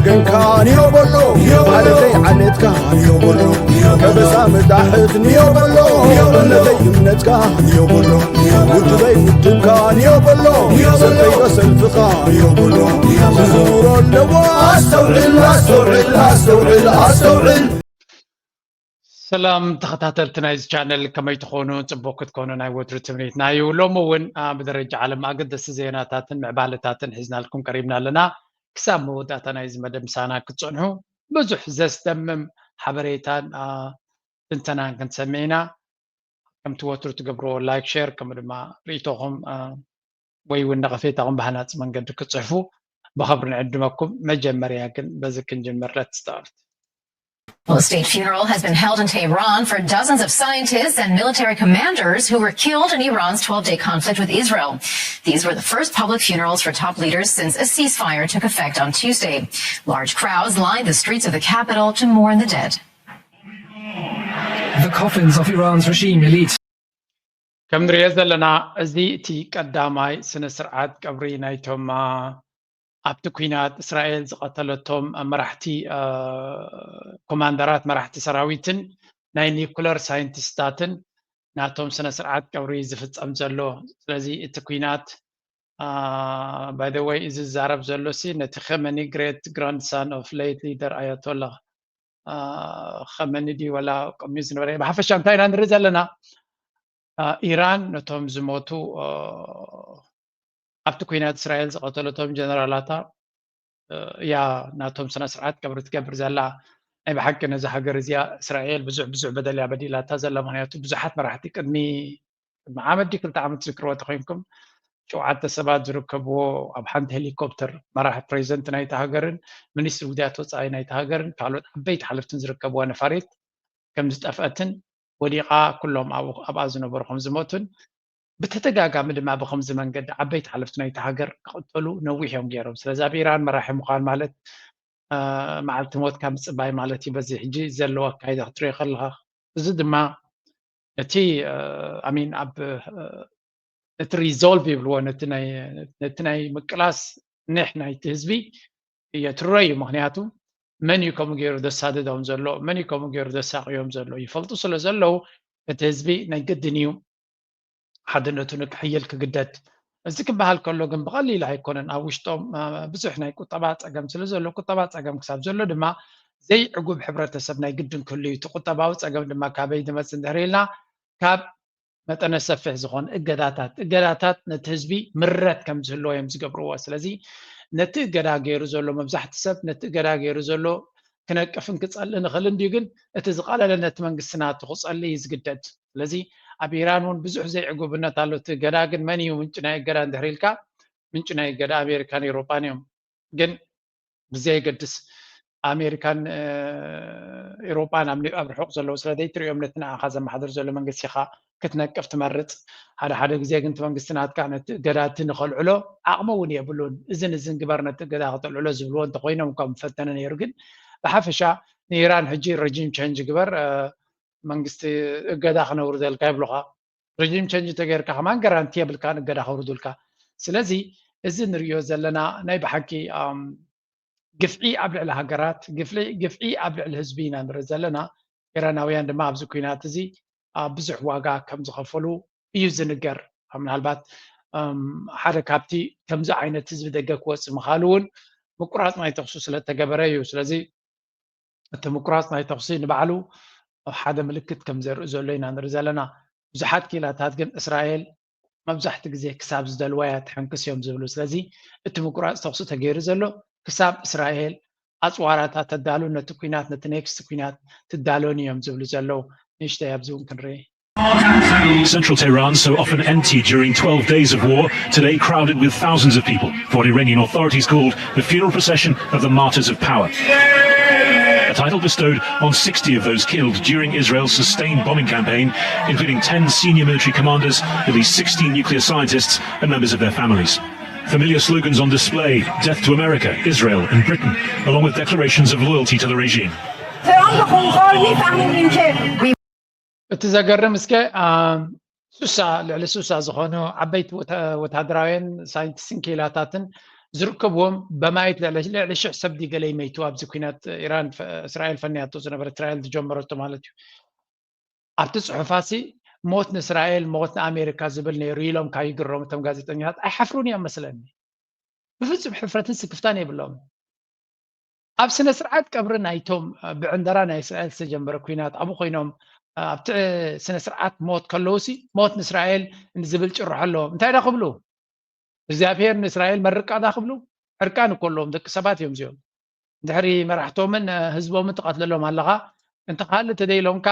ገንካ ንዮ በሎ፣ ዓለተይ ዓለትካ ንዮ በሎ፣ ከበሳ ምዳሕት ንዮ በሎ፣ እምነተይ እምነትካ ንዮ በሎ፣ ውድበይ ውድብካ ንዮ በሎ፣ ሰልፈይ ሰልፍኻ ንዮ በሎ፣ ክዝውሮ ኣለዎ። ኣስተውዕል ኣስተውዕል ኣስተውዕል ኣስተውዕል። ሰላም ተኸታተልቲ ናይዚ ቻነል፣ ከመይ ትኾኑ? ጽቡቕ ክትኮኑ ናይ ወትሩ ትምኒትና እዩ። ሎሚ እውን ብደረጃ ዓለም ኣገደስቲ ዜናታትን ምዕባለታትን ሒዝናልኩም ቀሪብና ኣለና። ክሳብ መወዳእታ ናይዚ መደብ ምሳና ክትጸንሑ ብዙሕ ዘስደምም ሓበሬታን ትንተናን ክንሰምዕ ኢና። ከምቲ ወትሩ ትገብርዎ ላይክ፣ ሼር ከምኡ ድማ ርእይቶኹም ወይ እውን ነቐፌታኹም ብሃናጺ መንገዲ ክትጽሕፉ ብኽብሪ ንዕድመኩም። መጀመርያ ግን በዚ ክንጅምር። Let's start. Well, a state funeral has been held in Tehran for dozens of scientists and military commanders who were killed in Iran's twelve day conflict with Israel. These were the first public funerals for top leaders since a ceasefire took effect on Tuesday. Large crowds lined the streets of the capital to mourn the dead. The coffins of Iran's regime elite. ከም ንሪኦ ዘለና እዚ እቲ ቀዳማይ ስነ ስርዓት ቀብሪ ናይቶም ኣብቲ ኲናት እስራኤል ዝቐተለቶም መራሕቲ ኮማንደራት መራሕቲ ሰራዊትን ናይ ኒኩለር ሳይንቲስታትን ናቶም ስነ ስርዓት ቀብሪ ዝፍፀም ዘሎ። ስለዚ እቲ ኲናት by the way እዚ ዝዛረብ ዘሎ ሲ ነቲ ኸመኒ great grandson of late leader ኣያቶላ ኸመኒ ድዩ ወላ ቅድሚኡ ዝነበረ። ብሓፈሻ እንታይ ኢና ንርኢ ዘለና? ኢራን ነቶም ዝሞቱ ኣብቲ ኲናት እስራኤል ዝቐተለቶም ጀነራላታ እያ ናቶም ስነ ስርዓት ቀብሪ ትገብር ዘላ። ናይ ብሓቂ ነዛ ሃገር እዚኣ እስራኤል ብዙሕ ብዙሕ በደል እያ በዲላታ ዘላ። ምክንያቱ ብዙሓት መራሕቲ ቅድሚ ቅድሚ ዓመት ድዩ ክልተ ዓመት ትዝክርዎ ተኮይንኩም ሸውዓተ ሰባት ዝርከብዎ ኣብ ሓንቲ ሄሊኮፕተር መራሒ ፕሬዚደንት ናይታ ሃገርን ሚኒስትሪ ጉዳያት ወፃኢ ናይታ ሃገርን ካልኦት ዓበይቲ ሓለፍትን ዝርከብዋ ነፋሪት ከም ዝጠፍአትን ወዲቓ ኩሎም ኣብኣ ዝነበሩ ከም ዝሞቱን ብተደጋጋሚ ድማ ብከምዚ መንገዲ ዓበይቲ ሓለፍቲ ናይቲ ሃገር ክቕተሉ ነዊሕ እዮም ገይሮም። ስለዚ ኣብ ኢራን መራሒ ምዃን ማለት መዓልቲ ሞትካ ምፅባይ ማለት እዩ። በዚ ሕጂ ዘለዎ ኣካይዳ ክትሪኦ ከለኻ እዚ ድማ እቲ ኣሚን ኣብ እቲ ሪዞልቭ ይብልዎ ነቲ ናይ ምቅላስ ኒሕ ናይቲ ህዝቢ የትርሮ እዩ። ምክንያቱ መን እዩ ከምኡ ገይሩ ዘሳድዶም ዘሎ፣ መን እዩ ከምኡ ገይሩ ዘሳቅዮም ዘሎ ይፈልጡ ስለ ዘለዉ እቲ ህዝቢ ናይ ግድን እዩ ሓድነቱ ንክሕይል ክግደድ። እዚ ክበሃል ከሎ ግን ብቐሊል ኣይኮነን። ኣብ ውሽጦም ብዙሕ ናይ ቁጠባ ፀገም ስለ ዘሎ ቁጠባ ፀገም ክሳብ ዘሎ ድማ ዘይዕጉብ ሕብረተሰብ ናይ ግድን ክህሉ እዩ። እቲ ቁጠባዊ ፀገም ድማ ካበይ ዝመፅእ እንድሕር ኢልና ካብ መጠነ ሰፊሕ ዝኾነ እገዳታት እገዳታት ነቲ ህዝቢ ምረት ከም ዝህልዎ እዮም ዝገብርዎ። ስለዚ ነቲ እገዳ ገይሩ ዘሎ መብዛሕቲ ሰብ ነቲ እገዳ ገይሩ ዘሎ ክነቅፍን ክፀልእ ንኽእል እንድዩ፣ ግን እቲ ዝቐለለ ነቲ መንግስቲ ናቱ ክፀልእ እዩ ዝግደድ። ስለዚ ኣብ ኢራን እውን ብዙሕ ዘይዕጉብነት ኣሎ። እቲ እገዳ ግን መን እዩ ምንጪ ናይ እገዳ እንድሕር ኢልካ ምንጪ ናይ እገዳ ኣሜሪካን ኤውሮጳን እዮም። ግን ብዘየገድስ ኣሜሪካን ኤውሮጳን ኣብ ርሑቕ ዘለዉ ስለ ዘይትሪኦም ነቲ ንኣኻ ዘመሓድር ዘሎ መንግስቲ ኢኻ ክትነቅፍ ትመርፅ። ሓደ ሓደ ግዜ ግን እቲ መንግስቲ ናትካ ነቲ እገዳ እቲ ንኸልዕሎ ዓቕሚ እውን የብሉን። እዝን እዝን ግበር ነቲ እገዳ ከተልዕሎ ዝብልዎ እንተኾይኖም እኳ ምፈተነ ነይሩ። ግን ብሓፈሻ ንኢራን ሕጂ ረጂም ቸንጅ ግበር መንግስቲ እገዳ ክነውርደልካ ይብሉኻ። ረጂም ቸንጅ እንተገይርካ ከማን ጋራንቲ የብልካን እገዳ ከውርዱልካ። ስለዚ እዚ ንሪኦ ዘለና ናይ ብሓቂ ግፍዒ ኣብ ልዕሊ ሃገራት፣ ግፍዒ ኣብ ልዕሊ ህዝቢ ኢና ንርኢ ዘለና። ኢራናውያን ድማ ኣብዚ ኲናት እዚ ብዙሕ ዋጋ ከም ዝኸፈሉ እዩ ዝንገር። ምናልባት ሓደ ካብቲ ከምዚ ዓይነት ህዝቢ ደገ ክወፅእ ምኻሉ እውን ምቁራፅ ናይ ተኽሱ ስለተገበረ እዩ። ስለዚ እቲ ምቁራፅ ናይ ተኽሲ ንባዕሉ ሓደ ምልክት ከም ዘርኢ ዘሎ ኢና ንርኢ ዘለና። ብዙሓት ክኢላታት ግን እስራኤል መብዛሕቲ ግዜ ክሳብ ዝደልዋ እያ ትሕንክስ እዮም ዝብሉ። ስለዚ እቲ ምቁራፅ ተኽሲ ተገይሩ ዘሎ ክሳብ እስራኤል ኣፅዋራታ ተዳሉ ነቲ ኲናት ነቲ ኔክስት ኲናት ትዳሎን እዮም ዝብሉ ዘለዉ። ንእሽተይ ኣብዚ እውን ክንርኢ። Central Tehran, so often empty during twelve days of war, today crowded with thousands of people for what Iranian authorities called the funeral procession of the martyrs of power. A title bestowed on sixty of those killed during Israel's sustained bombing campaign, including ten senior military commanders, at least sixteen nuclear scientists, and members of their families. Familiar slogans on display: "Death to America, Israel, and Britain," along with declarations of loyalty to the regime. እቲ ዘገርም እስከ ሱሳ ልዕሊ ሱሳ ዝኾኑ ዓበይቲ ወታደራውያን ሳይንቲስትን ክኢላታትን ዝርከብዎም በማይት ልዕሊ ሽሕ ሰብ ድዩ ገለ ይመይቱ ኣብዚ ኩናት ኢራን እስራኤል ፈንያቶ ዝነበረ እስራኤል ዝጀመረቶ ማለት እዩ። ኣብቲ ጽሑፋሲ ሞት ንእስራኤል ሞት ንኣሜሪካ ዝብል ነይሩ ኢሎም ካብ ይግረሙ እቶም ጋዜጠኛታት ኣይሓፍሩን እዮም መስለኒ። ብፍጹም ሕፍረትን ስክፍታን የብሎም። ኣብ ስነ ስርዓት ቀብሪ ናይቶም ብዕንደራ ናይ እስራኤል ዝተጀመረ ኩናት ኣብኡ ኮይኖም ኣብቲ ስነ ስርዓት ሞት ከለውሲ ሞት ንእስራኤል ዝብል ጭርሖ ኣለዎም። እንታይ ዳ ክብሉ እግዚኣብሔር ንእስራኤል መርቃ ዳ ክብሉ? ዕርቃን እኮ ኣለዎም ደቂ ሰባት እዮም እዚኦም። እንድሕሪ መራሕቶምን ህዝቦምን ትቐትለሎም ኣለኻ እንተኻልእ ተደይሎምካ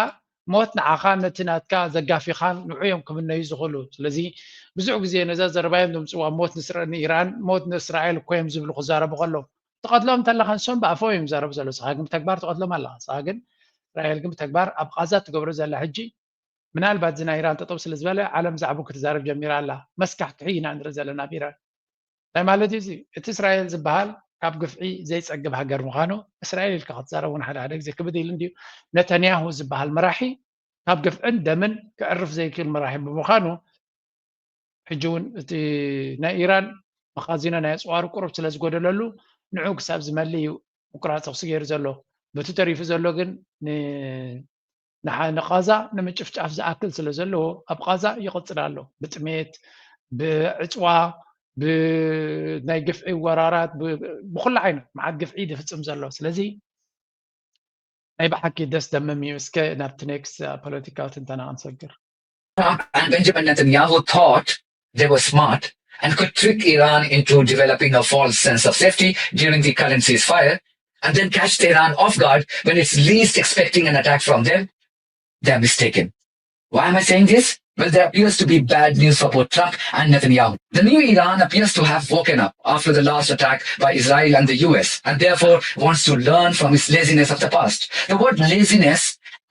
ሞት ንዓኻ ነቲ ናትካ ዘጋፊኻን ንዑ እዮም ክምነዩ ዝኽእሉ። ስለዚ ብዙሕ ግዜ ነዛ ዘረባዮም ዘምፅዋ ሞት ንስረ ንኢራን ሞት ንእስራኤል እኮ እዮም ዝብሉ ክዛረቡ ከለዉ ትቐትሎም እንተለኻ ንሶም ብኣፎም እዮም ዝዛረቡ ዘለዉ። ንስኻ ግን ብተግባር ትቐትሎም ኣለኻ። ንስኻ ግን እስራኤል ግን ብተግባር ኣብ ቓዛ ትገብሮ ዘላ ሕጂ ምናልባት እዚ ናይ ኢራን ጠጠው ስለ ዝበለ ዓለም ዛዕቡ ክትዛረብ ጀሚራ ኣላ። መስካሕክሒ ኢና ንርኢ ዘለና ኣብ ኢራን። እንታይ ማለት እዩ እዚ? እቲ እስራኤል ዝበሃል ካብ ግፍዒ ዘይጸግብ ሃገር ምዃኑ እስራኤል ኢልካ ክትዛረብ እውን ሓደ ሓደ ግዜ ክብድ ኢሉ እንድዩ። ነተንያሁ ዝበሃል መራሒ ካብ ግፍዕን ደምን ክዕርፍ ዘይክእል መራሒ ብምዃኑ ሕጂ እውን እቲ ናይ ኢራን መኻዚኖ ናይ ኣፅዋሩ ቁሩብ ስለ ዝጎደለሉ ንዑ ክሳብ ዝመልእ እዩ ምቁራፅ ተኹሲ ገይሩ ዘሎ። በቲ ተሪፉ ዘሎ ግን ንቓዛ ንምጭፍጫፍ ዝኣክል ስለ ዘለዎ ኣብ ቓዛ ይቕፅል ኣሎ። ብጥሜት፣ ብዕፅዋ፣ ብናይ ግፍዒ ወራራት፣ ብኩሉ ዓይነት መዓት ግፍዒ ዝፍፅም ዘሎ። ስለዚ ናይ ብሓቂ ደስ ደምም እዩ። እስከ ናብቲ ኔክስት ፖለቲካዊ ትንተና ክንሰግር። Trump and Benjamin Netanyahu thought they were smart and could trick Iran into developing a false sense of safety during the current ceasefire and then catch Tehran off guard when it's least expecting an attack from them, they are mistaken. Why am I saying this? Well, there appears to be bad news for both Trump and Netanyahu. The new Iran appears to have woken up after the last attack by Israel and the U S and therefore wants to learn from its laziness of the past. The word laziness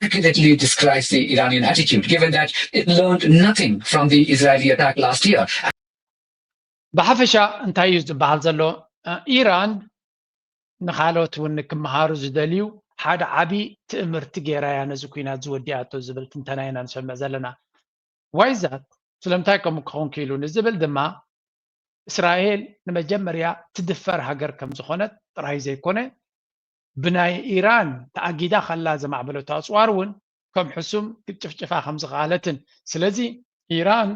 accurately describes the Iranian attitude, given that it learned nothing from the Israeli attack last year. ብሓፈሻ እንታይ እዩ ዝበሃል ዘሎ? ኢራን ንኻልኦት እውን ክመሃሩ ዝደልዩ ሓደ ዓቢ ትእምርቲ ገይራ እያ ነዚ ኩናት ዝወዲኣቶ ዝብል ትንተና ኢና ንሰምዕ ዘለና። ዋይዛት ስለምንታይ ከምኡ ክኸውን ክኢሉ ንዝብል ድማ እስራኤል ንመጀመርያ ትድፈር ሃገር ከም ዝኾነት ጥራይ ዘይኮነ ብናይ ኢራን ተኣጊዳ ከላ ዘማዕበለቶ ኣፅዋር እውን ከም ሕሱም ክትጭፍጭፋ ከም ዝኸኣለትን ስለዚ ኢራን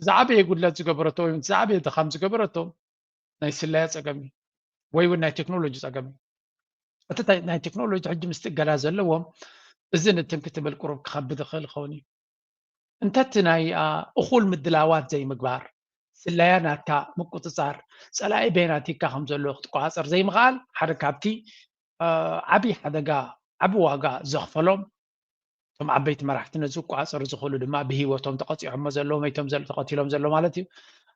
ዝዓበየ ጉድለት ዝገበረቶ ወይ ዝዓበየ ድኻም ዝገበረቶ ናይ ስለያ ፀገም እዩ ወይ እውን ናይ ቴክኖሎጂ ፀገም እዩ። እቲ ናይ ቴክኖሎጂ ሕጂ ምስ ትገላ ዘለዎም እዚ ንትን ክትብል ቁሩብ ክኸብድ ይኽእል ይኸውን እዩ። እንተቲ ናይ እኹል ምድላዋት ዘይምግባር ስለያ ናትካ ምቁፅፃር ፀላኢ በይናቲካ ከም ዘሎ ክትቆፃፀር ዘይምኽኣል ሓደ ካብቲ ዓብዪ ሓደጋ ዓቢ ዋጋ ዘኽፈሎም እቶም ዓበይቲ መራሕቲ ነዚ ክቆፃፀሩ ዝኽእሉ ድማ ብህይወቶም ተቐፂዖሞ ዘለዉ መይቶም ተቐቲሎም ዘሎ ማለት እዩ።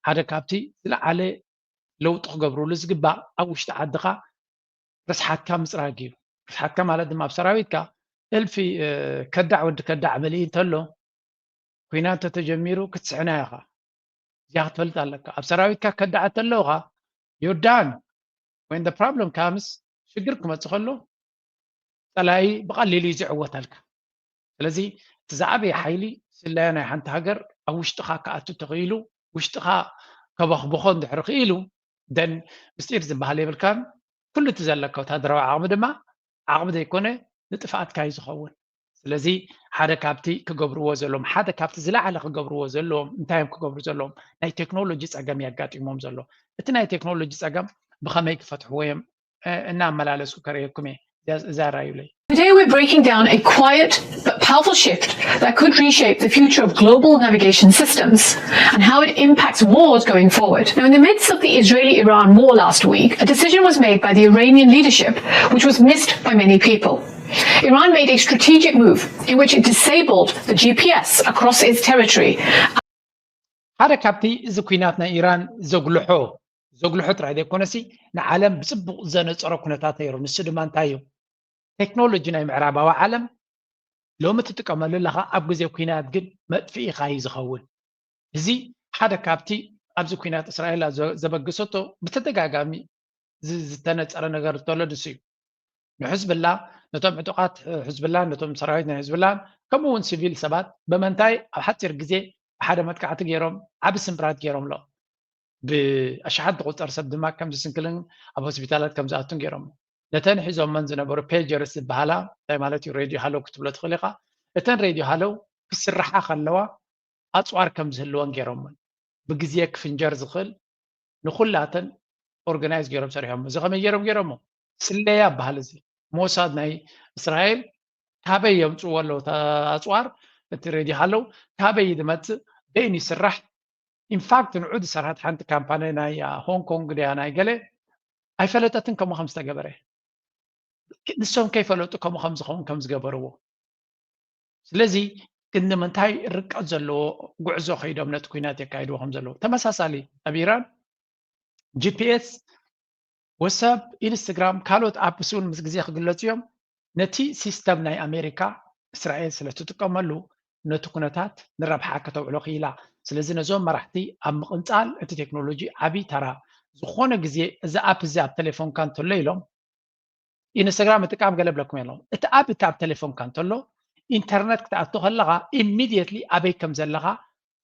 ሓደ ካብቲ ዝለዓለ ለውጢ ክገብርሉ ዝግባእ ኣብ ውሽጢ ዓድኻ ርስሓትካ ምፅራግ እዩ። ርስሓትካ ማለት ድማ ኣብ ሰራዊትካ እልፊ ከዳዕ ወዲ ከዳዕ መሊኢ እንተሎ ኩናት እንተተጀሚሩ ክትስሕና ኢኻ። እዚኣ ክትፈልጥ ኣለካ። ኣብ ሰራዊትካ ከዳዕ እንተለውኻ you're done. When the problem comes ሽግር ክመፅእ ከሎ ፀላኢ ብቐሊሉ እዩ ዝዕወተልካ። ስለዚ እቲ ዝዓበየ ሓይሊ ስለያ ናይ ሓንቲ ሃገር ኣብ ውሽጥኻ ክኣቱ ተኽኢሉ ውሽጥኻ ከበኽብኾ እንድሕር ክኢሉ ደን ምስጢር ዝበሃል የብልካን። ኩሉ እቲ ዘለካ ወታደራዊ ዓቕሚ ድማ ዓቕሚ ዘይኮነ ንጥፍኣትካ እዩ ዝኸውን። ስለዚ ሓደ ካብቲ ክገብርዎ ዘለዎም ሓደ ካብቲ ዝለዓለ ክገብርዎ ዘለዎም እንታይ እዮም ክገብሩ ዘለዎም ናይ ቴክኖሎጂ ፀገም የጋጢሞም ዘሎ። እቲ ናይ ቴክኖሎጂ ፀገም ብኸመይ ክፈትሕዎ እዮም እናመላለስኩ ከርእየኩም እየ። እዛ ራዩለይ Today we're breaking down a quiet but powerful shift that could reshape the future of global navigation systems and how it impacts wars going forward. Now, in the midst of the Israeli-Iran war last week, a decision was made by the Iranian leadership which was missed by many people. Iran made a strategic move in which it disabled the G P S across its territory. ሓደ ካብቲ እዚ ኩናት ናይ ኢራን ዘጉልሖ ዘጉልሖ ጥራይ ዘይኮነሲ ንዓለም ብፅቡቕ ዘነፀሮ ኩነታት ነይሩ። ንሱ ድማ እንታይ እዩ? ቴክኖሎጂ ናይ ምዕራባዊ ዓለም ሎሚ ትጥቀመሉ ኣለኻ፣ ኣብ ግዜ ኩናት ግን መጥፍኢኻ እዩ ዝኸውን። እዚ ሓደ ካብቲ ኣብዚ ኩናት እስራኤል ዘበገሰቶ ብተደጋጋሚ ዝተነፀረ ነገር እንተሎ ንሱ እዩ። ንሕዝብላ ነቶም ዕጡቓት ሕዝብላን ነቶም ሰራዊት ናይ ሕዝብላን ከምኡ እውን ሲቪል ሰባት ብመንታይ ኣብ ሓፂር ግዜ ብሓደ መጥቃዕቲ ገይሮም ዓቢ ስምብራት ገይሮምሎም። ብኣሽሓት ዝቁፀር ሰብ ድማ ከም ዝስንክልን ኣብ ሆስፒታላት ከም ዝኣቱን ገይሮም። ነተን ሒዞመን ዝነበሩ ፔጀርስ ዝበሃላ እንታይ ማለት እዩ? ሬድዮ ሃለው ክትብሎ ትኽእል ኢኻ። እተን ሬድዮ ሃለው ክስርሓ ከለዋ ኣፅዋር ከም ዝህልወን ገይሮመን። ብግዜ ክፍንጀር ዝኽእል ንኩላተን ኦርጋናይዝ ገይሮም ሰሪሖም። እዚ ከመይ ገይሮም ገይሮሞ? ስለያ በሃል። እዚ ሞሳድ ናይ እስራኤል ካበይ የምፅዎ ኣለዉ? ኣፅዋር እቲ ሬድዮ ሃለው ካበይ ዝመፅእ? በይን ይስራሕ? ኢንፋክት ንዑ ዝሰርሐት ሓንቲ ካምፓኒ ናይ ሆንግ ኮንግ ድያ ናይ ገለ ኣይፈለጠትን ከምኡ ከም ዝተገበረ። ንሶም ከይፈለጡ ከምኡ ከም ዝኸውን ከም ዝገበርዎ። ስለዚ ግን ንምንታይ ርቀት ዘለዎ ጉዕዞ ከይዶም ነቲ ኩናት የካይድዎ ከም ዘለዉ? ተመሳሳሊ ኣብ ኢራን ጂፒኤስ፣ ወሳብ፣ ኢንስትግራም፣ ካልኦት ኣፕስ እውን ምስ ግዜ ክግለፁ እዮም። ነቲ ሲስተም ናይ ኣሜሪካ እስራኤል ስለ ትጥቀመሉ ነቲ ኩነታት ንረብሓ ከተውዕሎ ክኢላ። ስለዚ ነዞም መራሕቲ ኣብ ምቕንፃል እቲ ቴክኖሎጂ ዓብዪ ተራ። ዝኾነ ግዜ እዚ ኣፕ እዚ ኣብ ቴሌፎንካ እንተሎ ኢሎም ኢንስታግራም ምጥቃም ገለ ብለኩም የለኹም። እቲ ኣፕ እቲ ኣብ ቴሌፎንካ እንተሎ ኢንተርነት ክትኣቱ ከለኻ ኢሚድየትሊ ኣበይ ከም ዘለኻ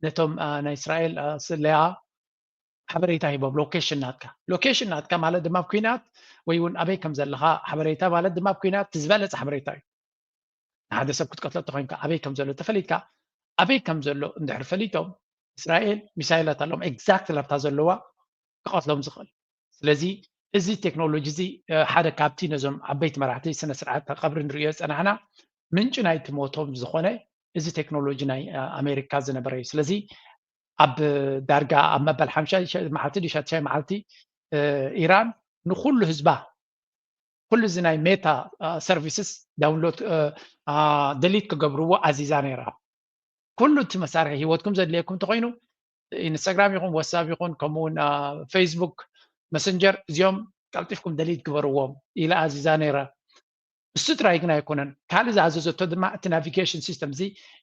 ነቶም ናይ እስራኤል ስለያ ሓበሬታ ሂቦም ሎኬሽን ናትካ። ሎኬሽን ናትካ ማለት ድማ ኣብ ኩናት ወይ እውን ኣበይ ከም ዘለኻ ሓበሬታ ማለት ድማ ኣብ ኩናት ዝበለፀ ሓበሬታ እዩ። ንሓደ ሰብ ክትቀትሎ ተኮይንካ ኣበይ ከም ዘሎ ተፈሊጥካ ኣበይ ከም ዘሎ እንድሕር ፈሊጦም እስራኤል ሚሳይላት ኣለዎም ኤግዛክት ላብታ ዘለዋ ክቐትሎም ዝኽእል። ስለዚ እዚ ቴክኖሎጂ እዚ ሓደ ካብቲ ነዞም ዓበይቲ መራሕቲ ስነ ስርዓት ቀብሪ ንርእዮ ዝፀናሕና ምንጪ ናይቲ ሞቶም ዝኾነ እዚ ቴክኖሎጂ ናይ ኣሜሪካ ዝነበረ እዩ። ስለዚ ኣብ ዳርጋ ኣብ መበል ሓምሻይ መዓልቲ ድዩ ሻድሻይ መዓልቲ ኢራን ንኩሉ ህዝባ ኩሉ እዚ ናይ ሜታ ሰርቪስስ ዳውንሎድ ደሊት ክገብርዎ ኣዚዛ ነይራ። ኩሉ እቲ መሳርሒ ህይወትኩም ዘድልየኩም እንተኮይኑ ኢንስታግራም ይኹን ዋትሳፕ ይኹን ከምኡውን ፌስቡክ መሰንጀር እዚኦም ቀልጢፍኩም ደሊት ግበርዎም ኢላ ኣዚዛ ነይራ። እሱ ጥራይ ግን ኣይኮነን። ካልእ ዝኣዘዘቶ ድማ እቲ ናቪጌሽን ሲስተም እዚ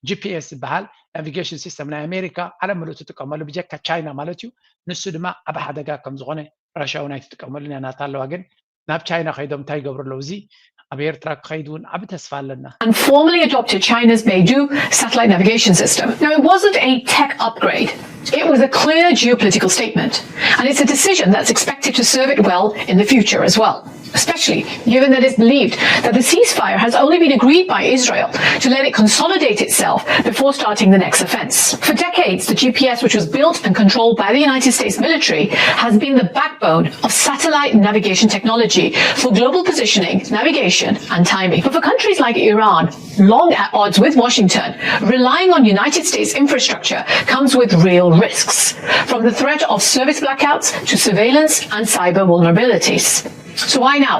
ጂፒኤስ ዝበሃል ናቪጌሽን ሲስተም ናይ ኣሜሪካ ዓለም ምሉእ ትጥቀመሉ ብጀካ ቻይና ማለት እዩ። ንሱ ድማ ዓብ ሓደጋ ከም ዝኾነ ራሽያ እውን ኣይትጥቀመሉን እያ ናታ ኣለዋ። ግን ናብ ቻይና ከይዶም እንታይ ይገብሩ ኣለዉ? እዚ ኣብ ኤርትራ ክኸይድ እውን ዓብ ተስፋ ኣለና። And formally adopted China's Beidou satellite navigation system. Now, it wasn't a tech upgrade. It was a clear geopolitical statement, and it's a decision that's expected to serve it well in the future as well, especially given that it's believed that the ceasefire has only been agreed by Israel to let it consolidate itself before starting the next offense. For decades, the G P S, which was built and controlled by the United States military, has been the backbone of satellite navigation technology for global positioning, navigation, and timing. But for countries like Iran, long at odds with Washington, relying on United States infrastructure comes with real risks, from the threat of service blackouts to surveillance and cyber vulnerabilities. So why now?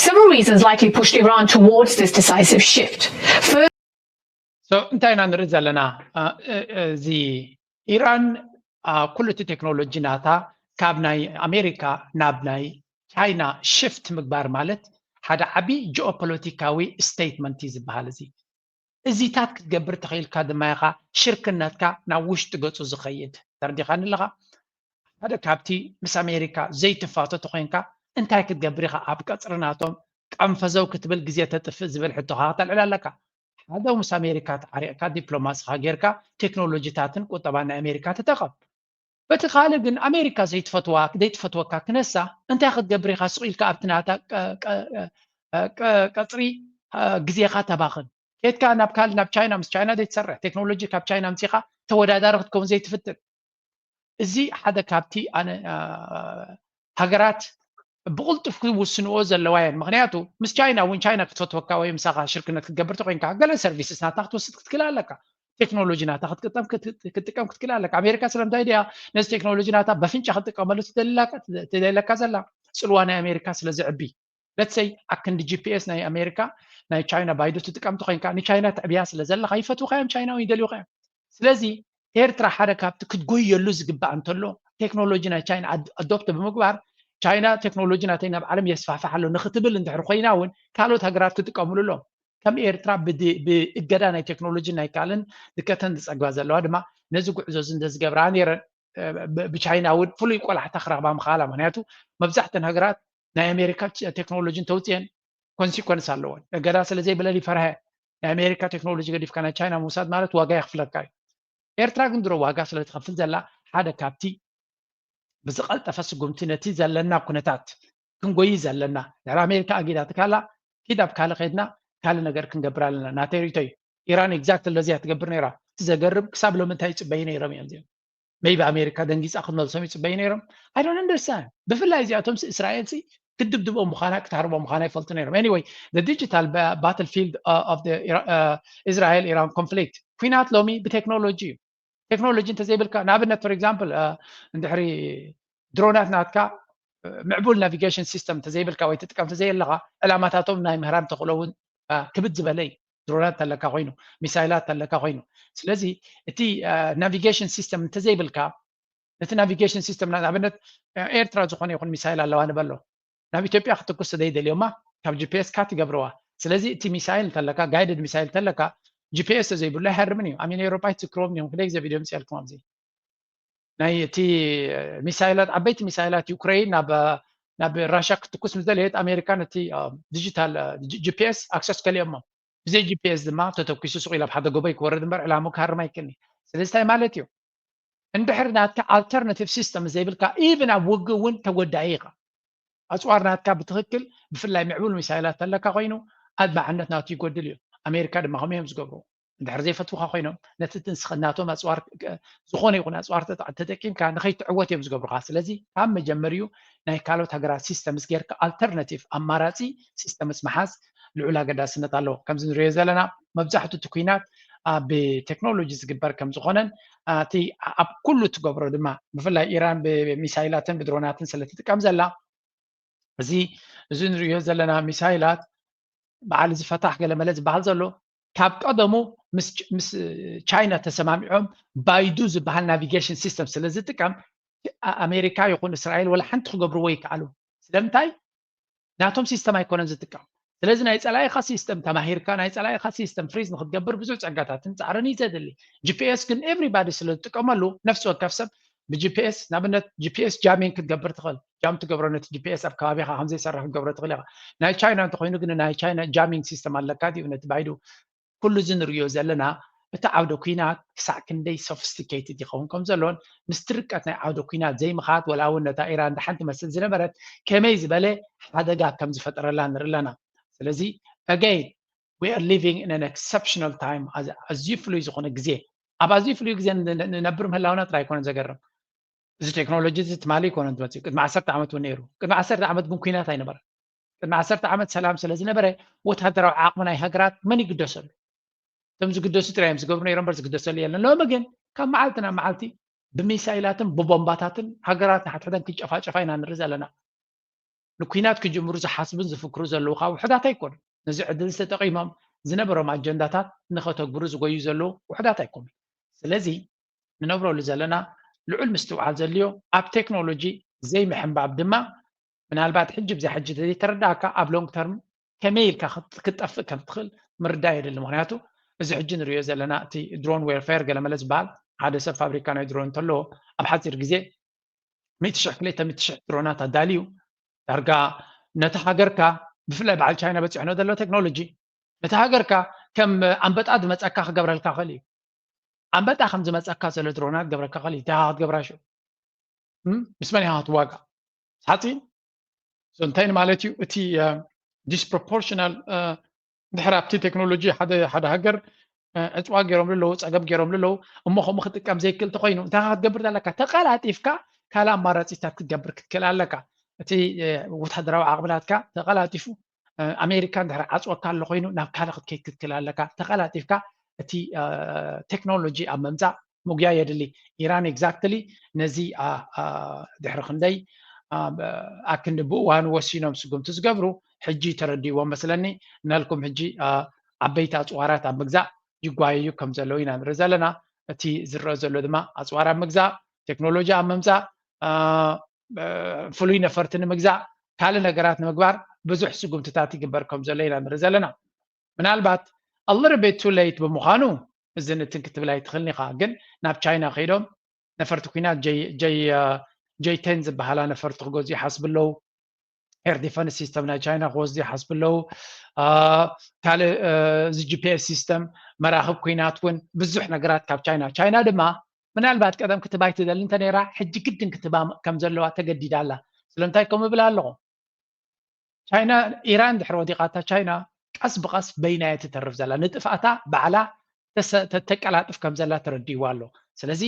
Several reasons likely pushed Iran towards this decisive shift. First, So እንታይ ኢና ንርኢ ዘለና? እዚ ኢራን ኩሉ እቲ ቴክኖሎጂ ናታ ካብ ናይ ኣሜሪካ ናብ ናይ ቻይና ሽፍት ምግባር ማለት ሓደ ዓብዪ ጂኦፖለቲካዊ ስቴትመንት እዩ ዝበሃል። እዚ እዚታት ክትገብር ተኽኢልካ ድማ ኢኻ ሽርክነትካ ናብ ውሽጢ ገፁ ዝኸይድ። ተረዲኻኒ ኣለኻ? ሓደ ካብቲ ምስ ኣሜሪካ ዘይትፋቶ ተኾይንካ እንታይ ክትገብር ኢኻ ኣብ ቀፅሪ ናቶም ቀንፈዘው ክትብል ግዜ ተጥፍእ ዝብል ሕቶኻ ክተልዕል ኣለካ። ሓደ ምስ ኣሜሪካ ተዓሪቕካ ዲፕሎማስኻ ጌርካ ቴክኖሎጂታትን ቁጠባን ናይ ኣሜሪካ ትጠቐም። በቲ ካልእ ግን ኣሜሪካ ዘይትፈትዋ ዘይትፈትወካ ክነሳ እንታይ ክትገብር ኢኻ ስቕ ኢልካ ኣብቲ ናታ ቀፅሪ ግዜኻ ተባኽን ኬድካ ናብ ካልእ ናብ ቻይና ምስ ቻይና ዘይትሰርሕ ቴክኖሎጂ ካብ ቻይና ኣምፂኻ ተወዳዳሪ ክትከውን ዘይትፍትን እዚ ሓደ ካብቲ ኣነ ሃገራት ብቕልጡፍ ክውስንዎ ዘለዋ እየን። ምክንያቱ ምስ ቻይና እውን ቻይና ክትፈትወካ ወይ ምሳኻ ሽርክነት ክትገብር ተኮይንካ ገለ ሰርቪስስ ናታ ክትወስድ ክትክእል ኣለካ። ቴክኖሎጂ ናታ ክትጥቀም ክትክእል ኣለካ። ኣሜሪካ ስለምንታይ ድያ ነዚ ቴክኖሎጂ ናታ በፍንጫ ክትጥቀመሉ ትደለካ ዘላ? ፅልዋ ናይ ኣሜሪካ ስለ ዝዕቢ። ለትሰይ ኣክንዲ ጂፒኤስ ናይ ኣሜሪካ ናይ ቻይና ባይዶ ትጥቀም ተኮይንካ ንቻይና ትዕብያ ስለ ዘለካ ይፈትውካ እዮም ቻይናውን ይደልዩካ እዮም። ስለዚ ኤርትራ ሓደ ካብቲ ክትጎየሉ ዝግባእ እንተሎ ቴክኖሎጂ ናይ ቻይና ኣዶፕት ብምግባር ቻይና ቴክኖሎጂ ናተይ ናብ ዓለም የስፋሕፋሕ ኣሎ ንክትብል እንድሕር ኮይና እውን ካልኦት ሃገራት ክጥቀምሉ ኣለዎም። ከም ኤርትራ ብእገዳ ናይ ቴክኖሎጂ ናይ ካልእን ድቀተን ዝፀግባ ዘለዋ ድማ ነዚ ጉዕዞ እዚ እንተዝገብራ ነይረን ብቻይና እውን ፍሉይ ቆላሕታ ክረክባ ምክኣላ። ምክንያቱ መብዛሕተን ሃገራት ናይ ኣሜሪካ ቴክኖሎጂ እንተውፅኤን ኮንሲኮንስ ኣለዎን። እገዳ ስለ ዘይብለን ይፈርሐ። ናይ ኣሜሪካ ቴክኖሎጂ ገዲፍካ ናይ ቻይና ምውሳድ ማለት ዋጋ የኽፍለካ እዩ። ኤርትራ ግን ድሮ ዋጋ ስለ ትኸፍል ዘላ ሓደ ካብቲ ብዝቐልጠፈ ስጉምቲ ነቲ ዘለና ኩነታት ክንጎይ ዘለና። ድሕሪ ኣሜሪካ ኣጊዳትካላ ኪድ ኣብ ካልእ ከድና ካልእ ነገር ክንገብር ኣለና። ናተይ ርእቶ እዩ። ኢራን exactly ለዚያ ትገብር ነይራ። እቲ ዘገርም ክሳብ ሎሚ እንታይ ይፅበዩ ነይሮም እዮም እዚኦም። Maybe ኣሜሪካ ደንጊፃ ክትመልሶም ይፅበዩ ነይሮም። I don't understand። ብፍላይ እዚኣቶም እስራኤል ሲ ክትድብድቦም ምዃና ክትሃርቦም ምዃና ይፈልጡ ነይሮም። Anyway, the digital battlefield of the Israel Iran conflict ኩናት ሎሚ ብቴክኖሎጂ እዩ። ቴክኖሎጂ እንተዘይብልካ ንኣብነት for example እንድሕሪ ድሮናት ናትካ ምዕቡል navigation system እንተዘይብልካ ወይ ትጥቀም እንተዘየለካ ዕላማታቶም ናይ ምህራም ተኽእሎ እውን ክብድ ዝበለ እዩ። ድሮናት ተለካ ኮይኑ ሚሳይላት ተለካ ኮይኑ ስለዚ እቲ navigation system እንተዘይብልካ ነቲ navigation system ንኣብነት ኤርትራ ዝኾነ ይኹን ሚሳይል ኣለዋ ንበሎ ናብ ኢትዮጵያ ክትኩስ ዘይደልዮማ ካብ ጂፒኤስ ካ ትገብርዋ። ስለዚ እቲ ሚሳይል እንተለካ guided ሚሳይል እንተለካ ጂፒኤስ ዘይብሉ ኣይሃርምን እዩ። ኣሚን ኤውሮጳ ይትክርዎም እዮም ክደ ግዜ ቪድዮ ምፅልኩም ኣብዚ ናይ እቲ ሚሳይላት ዓበይቲ ሚሳይላት ዩክሬን ናብ ናብ ራሽያ ክትኩስ ምስ ደለየት ኣሜሪካ ነቲ ዲጂታል ጂፒኤስ ኣክሰስ ከሊኦሞ ብዘይ ጂፒኤስ ድማ ተተኪሱ ስቕ ኢሉ ኣብ ሓደ ጎቦ ይክወርድ እምበር ዕላሙ ክሃርም ኣይክእልኒ። ስለዚ እንታይ ማለት እዩ? እንድሕር ናትካ alternative system ዘይብልካ even ኣብ ውግእ እውን ተጎዳኢ ኢኻ። ኣፅዋር ናትካ ብትኽክል ብፍላይ ምዕቡል ሚሳይላት ተለካ ኮይኑ ኣድማዕነት ናቱ ይጎድል እዩ። ኣሜሪካ ድማ ከምኡ እዮም ዝገብሩ። እንድሕር ዘይፈትውካ ኮይኖም ነቲ ትንስኽናቶም ኣፅዋር ዝኾነ ይኹን ኣፅዋር ተጠቂምካ ንኸይትዕወት እዮም ዝገብሩካ። ስለዚ ካብ መጀመሪኡ ናይ ካልኦት ሃገራት systems ጌርካ alternative ኣማራፂ systems ምሓዝ ልዑል ኣገዳስነት ኣለዎ። ከምዚ ንሪኦ ዘለና መብዛሕትኡ እቲ ኩናት ኣብ ቴክኖሎጂ ዝግበር ከም ዝኾነን እቲ ኣብ ኩሉ ትገብሮ ድማ ብፍላይ ኢራን ብሚሳይላትን ብድሮናትን ስለትጥቀም ዘላ እዚ እዚ ንሪኦ ዘለና ሚሳይላት በዓል እዚ ፈታሕ ገለመለ ዝበሃል ዘሎ ካብ ቀደሙ ምስ ቻይና ተሰማሚዖም ባይዱ ዝበሃል navigation system ስለ ዝጥቀም ኣሜሪካ ይኹን እስራኤል ወላ ሓንቲ ክገብርዎ ይከኣሉ። ስለምንታይ? ናቶም system ኣይኮነን ዝጥቀም። ስለዚ ናይ ፀላኢኻ system ተማሂርካ ናይ ፀላኢኻ system freeze ንክትገብር ብዙሕ ፀጋታትን ፃዕርን እዩ ዘድሊ። ጂፒኤስ ግን everybody ስለ ዝጥቀመሉ ነፍሲ ወከፍ ሰብ ብጂፒኤስ ንኣብነት ጂፒኤስ jamming ክትገብር ትኽእል። Jam ትገብሮ ነቲ ጂፒኤስ ኣብ ከባቢኻ ከምዘይሰርሕ ክትገብሮ ትኽእል ኢኻ። ናይ ቻይና እንተኮይኑ ግን ናይ ቻይና jamming system ኣለካ ድዩ ነቲ ባይዱ ኩሉ እዚ ንሪኦ ዘለና እቲ ዓውደ ኩናት ክሳዕ ክንደይ sophisticated ይኸውን ከም ዘሎን ምስቲ ርቀት ናይ ዓውደ ኩናት ዘይምኻድ ወላ እውን ነታ ኢራን ደሓን ትመስል ዝነበረት ከመይ ዝበለ ሓደጋ ከም ዝፈጠረላ ንርኢ ኣለና። ስለዚ again we are living in an exceptional time ኣዝዩ ፍሉይ ዝኾነ ግዜ ኣብ ኣዝዩ ፍሉይ ግዜ ንነብር ምህላውና ጥራይ ኣይኮነን ዘገርም። እዚ ቴክኖሎጂ እዚ ትማሊ ኣይኮነን ዝመፅእ ቅድሚ ዓሰርተ ዓመት እውን ነይሩ። ቅድሚ ዓሰርተ ዓመት ግን ኩናት ኣይነበረን። ቅድሚ ዓሰርተ ዓመት ሰላም ስለ ዝነበረ ወታደራዊ ዓቕሚ ናይ ሃገራት መን ይግደሰሉ? እቶም ዝግደሱ ጥራይ እዮም ዝገብሩ ነይሮም እምበር ዝግደሰሉ የለን። ሎሚ ግን ካብ መዓልቲ ናብ መዓልቲ ብሚሳይላትን ብቦምባታትን ሃገራት ንሓድሕደን ክጨፋጨፋ ኢና ንርኢ ዘለና። ንኩናት ክጅምሩ ዝሓስቡን ዝፍክሩ ዘለዉ ከዓ ውሑዳት ኣይኮኑን። ነዚ ዕድል ተጠቒሞም ዝነበሮም ኣጀንዳታት ንኸተግብሩ ዝጎዩ ዘለዉ ውሑዳት ኣይኮኑን። ስለዚ ንነብረሉ ዘለና ልዑል ምስትውዓል ዘድልዮ ኣብ ቴክኖሎጂ ዘይምሕንባብ ድማ ምናልባት ሕጂ ብዛ ሕጂ ዘይተረዳእካ ኣብ long term ከመይ ኢልካ ክትጠፍእ ከም ትኽእል ምርዳእ የድሊ። ምክንያቱ እዚ ሕጂ ንሪኦ ዘለና እቲ drone warfare ገለመለ ዝበሃል ሓደ ሰብ ፋብሪካ ናይ ድሮን እንተለዎ ኣብ ሓፂር ግዜ ሚእቲ ሽሕ ክልተ ሚእቲ ሽሕ ድሮናት ኣዳልዩ ዳርጋ ነቲ ሃገርካ ብፍላይ በዓል ቻይና በፂሕኖ ዘሎ ቴክኖሎጂ ነቲ ሃገርካ ከም ኣንበጣ ዝመፀካ ክገብረልካ ክእል እዩ። ኣንበጣ ከም ዝመፀካ ዘሎ ድሮናት ገብረካ ክእል እዩ። እንታይ ክትገብራ ሽዑ ምስ መን ኢኻ ክትዋጋ? ሓፂን እንታይ ማለት እዩ? እቲ disproportional ድሕር ኣብቲ ቴክኖሎጂ ሓደ ሃገር ዕፅዋ ገይሮም ኣለዉ፣ ፀገም ገይሮም ኣለዉ። እሞ ከምኡ ክጥቀም ዘይክእል ተኮይኑ እንታይ ክትገብር ኣለካ? ተቀላጢፍካ ካልእ ኣማራፂታት ክትገብር ክትክእል ኣለካ። እቲ ወታደራዊ ዓቕሚ ናትካ ተቀላጢፉ ኣሜሪካ እንድሕር ዓፅወካ ኣሎ ኮይኑ ናብ ካልእ ክትከይድ ክትክእል ኣለካ። ተቀላጢፍካ እቲ ቴክኖሎጂ ኣብ ምምፃእ ምጉያይ የድሊ። ኢራን exactly ነዚ ድሕሪ ክንደይ ኣክንዲ ብእዋኑ ወሲኖም ስጉምቲ ዝገብሩ ሕጂ ተረድእዎም መስለኒ። እናልኩም ሕጂ ዓበይቲ ኣፅዋራት ኣብ ምግዛእ ይጓየዩ ከም ዘለዉ ኢና ንርኢ ዘለና። እቲ ዝረአ ዘሎ ድማ ኣፅዋር ኣብ ምግዛእ፣ ቴክኖሎጂ ኣብ ምምፃእ፣ ፍሉይ ነፈርቲ ንምግዛእ፣ ካልእ ነገራት ንምግባር ብዙሕ ስጉምትታት ይግበር ከም ዘሎ ኢና ንርኢ ዘለና። ምናልባት a little bit too late ብምዃኑ እዝን እትን ክትብል ኣይትኽእልን ኢኻ። ግን ናብ ቻይና ከይዶም ነፈርቲ ኩናት ጀይ ቴን ዝበሃላ ነፈርቲ ክገዝኡ ይሓስቡ ኣለዉ። air defense system ናይ ቻይና ክወስዱ ይሓስቡ ኣለዉ። ካልእ እዚ ጂፒኤስ system መራኽብ ኩናት እውን ብዙሕ ነገራት ካብ ቻይና ቻይና ድማ ምናልባት ቀደም ክትባ ኣይትደሊ እንተ ነይራ ሕጂ ግድን ክትባ ከም ዘለዋ ተገዲዳ ኣላ። ስለምንታይ ከምኡ እብል ኣለኹ? ቻይና ኢራን ድሕሪ ወዲቓታ ቻይና ቀስ ብቐስ በይና እያ ትተርፍ ዘላ። ንጥፍኣታ ባዕላ ተቀላጥፍ ከም ዘላ ተረዲእዋ ኣሎ። ስለዚ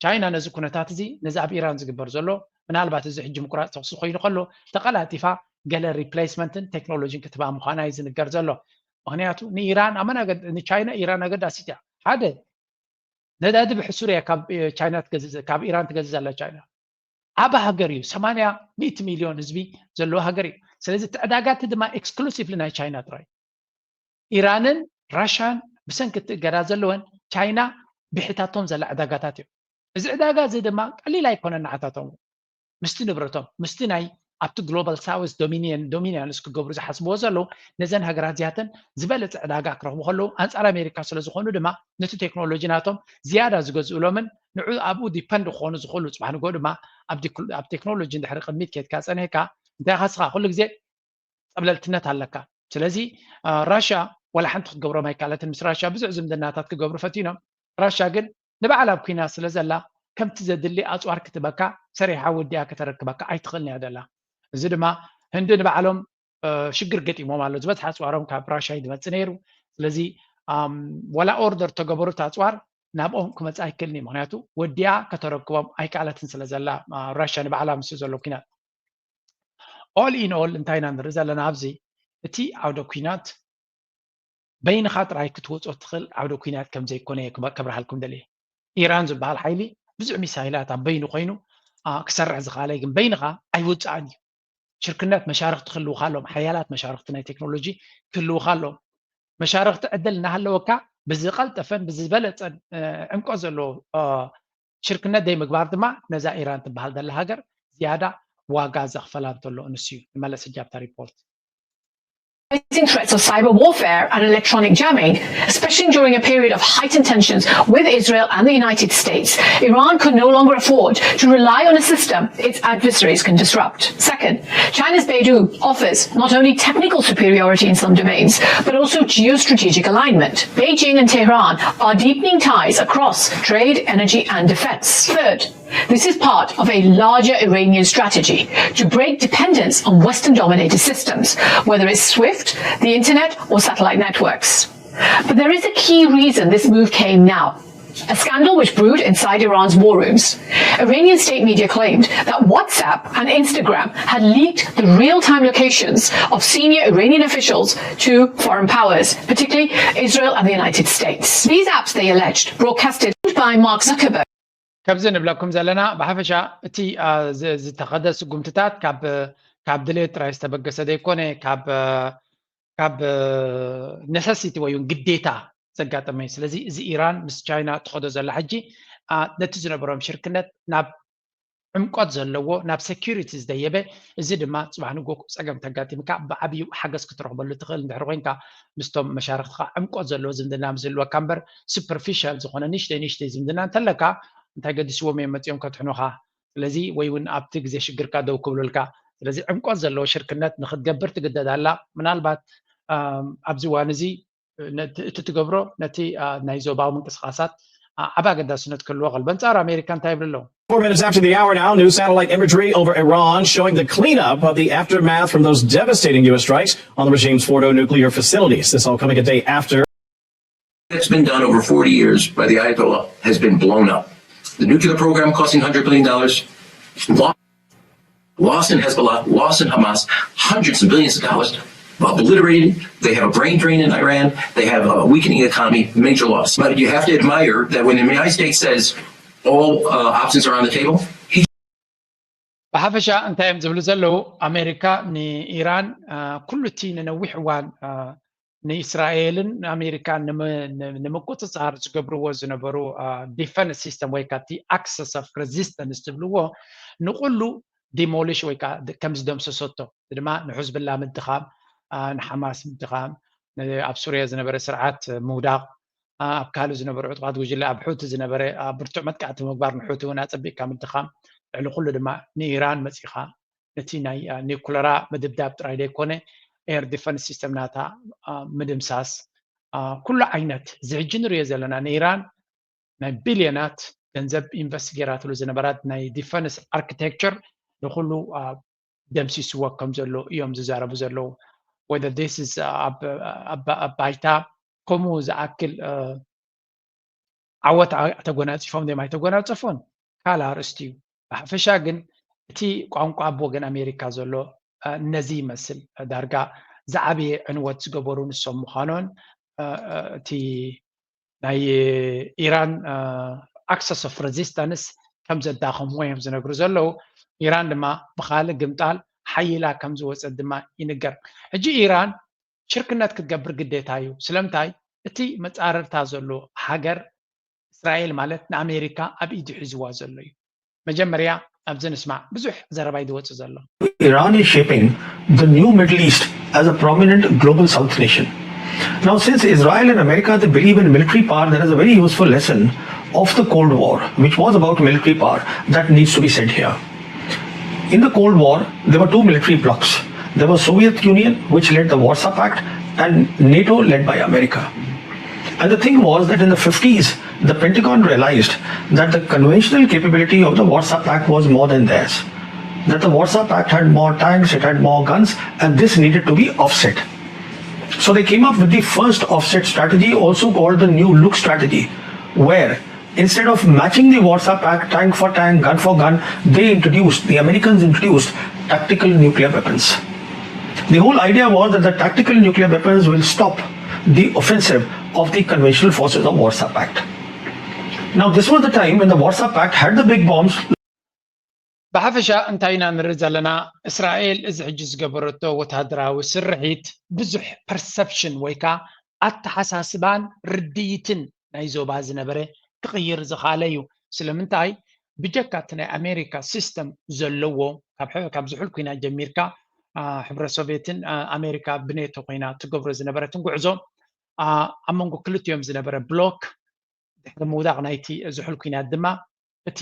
ቻይና ነዚ ኩነታት እዚ ነዚ ኣብ ኢራን ዝግበር ዘሎ ምናልባት እዚ ሕጂ ምቁራፅ ተኩሲ ኮይኑ ከሎ ተቐላጢፋ ገለ ሪፕሌስመንትን ቴክኖሎጂን ክትባ ምዃና እዩ ዝንገር ዘሎ። ምክንያቱ ንኢራን ኣመና ንቻይና ኢራን ኣገዳሲት እያ። ሓደ ነዳዲ ብሕሱር እያ ካብ ቻይና ካብ ኢራን ትገዝእ ዘላ። ቻይና ዓባ ሃገር እዩ። ሰማንያ ሚእቲ ሚልዮን ህዝቢ ዘለዎ ሃገር እዩ። ስለዚ እቲ ዕዳጋ እቲ ድማ ኤክስክሉሲቭሊ ናይ ቻይና ጥራይ። ኢራንን ራሻን ብሰንኪ እቲ እገዳ ዘለወን ቻይና ብሒታቶም ዘላ ዕዳጋታት እዮም። እዚ ዕዳጋ እዚ ድማ ቀሊል ኣይኮነን ንዓታቶም ምስቲ ንብረቶም ምስቲ ናይ ኣብቲ ግሎባል ሳውስ ዶሚኒየን ዶሚኒያንስ ክገብሩ ዝሓስብዎ ዘለዉ ነዘን ሃገራት እዚኣተን ዝበለፀ ዕዳጋ ክረኽቡ ከለዉ ኣንፃር ኣሜሪካ ስለ ዝኾኑ ድማ ነቲ ቴክኖሎጂ ናቶም ዝያዳ ዝገዝእሎምን ንዑ ኣብኡ ዲፐንድ ክኾኑ ዝኽእሉ ፅባሕ ንጎ ድማ ኣብ ቴክኖሎጂ እንድሕሪ ቅድሚት ከድካ ፀኒሕካ እንታይ ኢኻ ስኻ ኩሉ ግዜ ፀብለልትነት ኣለካ። ስለዚ ራሻ ወላ ሓንቲ ክትገብሮም ኣይካለትን። ምስ ራሻ ብዙሕ ዝምድናታት ክገብሩ ፈቲኖም። ራሻ ግን ንባዕላ ኣብ ኩናት ስለ ዘላ ከምቲ ዘድሊ ኣፅዋር ክትበካ ሰሪሓ ወዲኣ ከተረክበካ ኣይትኽእልን እያ ደላ። እዚ ድማ ህንዲ ንባዕሎም ሽግር ገጢሞም ኣሎ። ዝበዝሓ ኣፅዋሮም ካብ ራሻ እዩ ዝመፅእ ነይሩ። ስለዚ ወላ ኦርደር ተገበሩት ኣፅዋር ናብኦም ክመፅእ ኣይክእልን እዩ። ምክንያቱ ወዲኣ ከተረክቦም ኣይከኣለትን ስለ ዘላ ራሻ ንባዕላ ምስ ዘሎ ኩናት። ኦል ኢን ኦል እንታይ ኢና ንርኢ ዘለና ኣብዚ እቲ ዓውደ ኩናት በይንኻ ጥራይ ክትወፆ ትኽእል ዓውደ ኩናት ከም ዘይኮነ እየ ከብርሃልኩም ደልየ። ኢራን ዝበሃል ሓይሊ ብዙሕ ሚሳይላት ኣብ በይኑ ኮይኑ ክሰርሕ ዝኽኣለ ግን በይንኻ ኣይውፅኣን እዩ። ሽርክነት መሻርክቲ ክህልውካ ኣለዎም። ሓያላት መሻርክቲ ናይ ቴክኖሎጂ ክህልውካ ኣለዎም። መሻርክቲ ዕድል እናሃለወካ ብዝቐልጠፈን ብዝበለፀን ዕምቆ ዘለዎ ሽርክነት ዘይምግባር ድማ ነዛ ኢራን ትበሃል ዘላ ሃገር ዝያዳ ዋጋ ዘኽፈላ እንተሎ ንሱ እዩ። ንመለስ ሕጂ ኣብታ ሪፖርት። Rising threats of cyber warfare and electronic jamming, especially during a period of heightened tensions with Israel and the United States, Iran could no longer afford to rely on a system its adversaries can disrupt. Second, China's Beidou offers not only technical superiority in some domains, but also geostrategic alignment. Beijing and Tehran are deepening ties across trade, energy, and defense. Third, this is part of a larger Iranian strategy to break dependence on Western dominated systems, whether it's SWIFT, the internet, or satellite networks. But there is a key reason this move came now. A scandal which brewed inside Iran's war rooms. Iranian state media claimed that WhatsApp and Instagram had leaked the real time locations of senior Iranian officials to foreign powers, particularly Israel and the United States. These apps, they alleged, broadcasted by Mark Zuckerberg. ከምዚ ንብለኩም ዘለና ብሓፈሻ እቲ ዝተኸደ ስጉምትታት ካብ ድሌት ጥራይ ዝተበገሰ ዘይኮነ ካብ ነሰሲቲ ወይ ግዴታ ዘጋጠመ እዩ። ስለዚ እዚ ኢራን ምስ ቻይና ትኸዶ ዘላ ሕጂ ነቲ ዝነበሮም ሽርክነት ናብ ዕምቆት ዘለዎ ናብ ሴኩሪቲ ዝደየበ፣ እዚ ድማ ፅባሕ ንጎ ፀገም ተጋጢምካ ብዓብዩ ሓገዝ ክትረኽበሉ ትኽእል እንድሕር ኮይንካ ምስቶም መሻርክትኻ ዕምቆት ዘለዎ ዝምድና ምስልወካ እምበር ሱፐርፊሻል ዝኾነ ንሽተይ ንሽተይ ዝምድና እንተለካ እንታይ ገዲስዎም እዮም መፂኦም ከድሕኑኻ። ስለዚ ወይ እውን ኣብቲ ግዜ ሽግርካ ደው ክብሉልካ። ስለዚ ዕምቆት ዘለዎ ሽርክነት ንክትገብር ትግደድ ኣላ። ምናልባት ኣብዚ እዋን እዚ እቲ ትገብሮ ነቲ ናይ ዞባዊ ምንቅስቃሳት ዓብ ኣገዳስነት ክህልዎ ከል በንጻሩ ኣሜሪካ እንታይ ይብል ኣለዉ? Four minutes after the hour now, new satellite imagery over Iran showing the cleanup of the aftermath from those devastating U S strikes on the regime's Fordo nuclear facilities. This all coming a day after. That's been done over forty years by the Ayatollah has been blown up. The nuclear program costing one hundred billion dollars, lost in Hezbollah, lost in Hamas, hundreds of billions of dollars obliterated. They have a brain drain in Iran. They have a weakening economy, major loss. But you have to admire that when the United States says all uh, options are on the table, he ብሓፈሻ እንታይ እዮም ዝብሉ ዘለዉ? ኣሜሪካ ንኢራን ኩሉ እቲ ንነዊሕ እዋን ንእስራኤልን ንኣሜሪካን ንምቁፅፃር ዝገብርዎ ዝነበሩ ዲፈንስ ሲስተም ወይ ካብቲ ኣክሰስ ኦፍ ሬዚስተንስ ትብልዎ ንኩሉ ዲሞሊሽ ወይ ከዓ ከም ዝደምሰሰቶ ድማ ንሕዝብላ ምድኻም፣ ንሓማስ ምድኻም፣ ኣብ ሱርያ ዝነበረ ስርዓት ምውዳቕ፣ ኣብ ካልእ ዝነበሩ ዕጡቓት ጉጅለ ኣብ ሑቲ ዝነበረ ብርቱዕ መጥቃዕቲ ምግባር ንሑቲ እውን ኣፀቢቕካ ምድኻም፣ ልዕሊ ኩሉ ድማ ንኢራን መፂኻ ነቲ ናይ ኒኩለራ ምድብዳብ ጥራይ ዘይኮነ ኤር ዲፈንስ ሲስተም ናታ ምድምሳስ፣ ኩሉ ዓይነት እዚ ሕጂ ንሪኦ ዘለና ንኢራን ናይ ቢልዮናት ገንዘብ ኢንቨስት ገይራትሉ ዝነበራት ናይ ዲፈንስ ኣርኪቴክቸር ንኩሉ ደምሲስዎ ከም ዘሎ እዮም ዝዛረቡ ዘለዉ። Whether this is ኣብ ባይታ ከምኡ ዝኣክል ዓወት ተጎናፂፎም ዶም ኣይተጎናፀፉን ካልእ ኣርእስቲ እዩ። ብሓፈሻ ግን እቲ ቋንቋ ኣብ ወገን ኣሜሪካ ዘሎ ነዚ ይመስል። ዳርጋ ዝዓበየ ዕንወት ዝገበሩ ንሶም ምዃኖን እቲ ናይ ኢራን ኣክሰስ ኦፍ ረዚስታንስ ከም ዘዳኸምዎ እዮም ዝነግሩ ዘለዉ። ኢራን ድማ ብካልእ ግምጣል ሓይላ ከም ዝወፀት ድማ ይንገር። ሕጂ ኢራን ሽርክነት ክትገብር ግዴታ እዩ። ስለምንታይ? እቲ መፃረርታ ዘሎ ሃገር እስራኤል ማለት ንኣሜሪካ ኣብ ኢዱ ሒዝዋ ዘሎ እዩ። መጀመርያ ኣብዚ ንስማዕ፣ ብዙሕ ዘረባ እዩ ዝወፅእ ዘሎ። Iran is shaping the new Middle East as a prominent global South nation. Now, since Israel and America, they believe in military power, there is a very useful lesson of the Cold War, which was about military power, that needs to be said here. In the Cold War, there were two military blocs. There was Soviet Union, which led the Warsaw Pact, and NATO, led by America. And the thing was that in the fifties, the Pentagon realized that the conventional capability of the Warsaw Pact was more than theirs. That the Warsaw Pact had more tanks, it had more guns, and this needed to be offset. So they came up with the first offset strategy, also called the New Look strategy, where instead of matching the Warsaw Pact tank for tank, gun for gun, they introduced, the Americans introduced tactical nuclear weapons. The whole idea was that the tactical nuclear weapons will stop the offensive of the conventional forces of Warsaw Pact. Now, this was the time when the Warsaw Pact had the big bombs. ብሓፈሻ እንታይ ኢና ንርኢ ዘለና? እስራኤል እዚ ሕጂ ዝገበረቶ ወታደራዊ ስርሒት ብዙሕ ፐርሰፕሽን ወይ ከዓ ኣተሓሳስባን ርድይትን ናይ ዞባ ዝነበረ ክቕይር ዝኽኣለ እዩ። ስለምንታይ? ብጀካ እቲ ናይ ኣሜሪካ ሲስተም ዘለዎ ካብ ዝሑል ኩናት ጀሚርካ ሕብረት ሶቪየትን ኣሜሪካ ብኔቶ ኮይና ትገብሮ ዝነበረትን ጉዕዞ ኣብ መንጎ ክልቲኦም ዝነበረ ብሎክ ድሕሪ ምውዳቕ ናይቲ ዝሑል ኩናት ድማ እቲ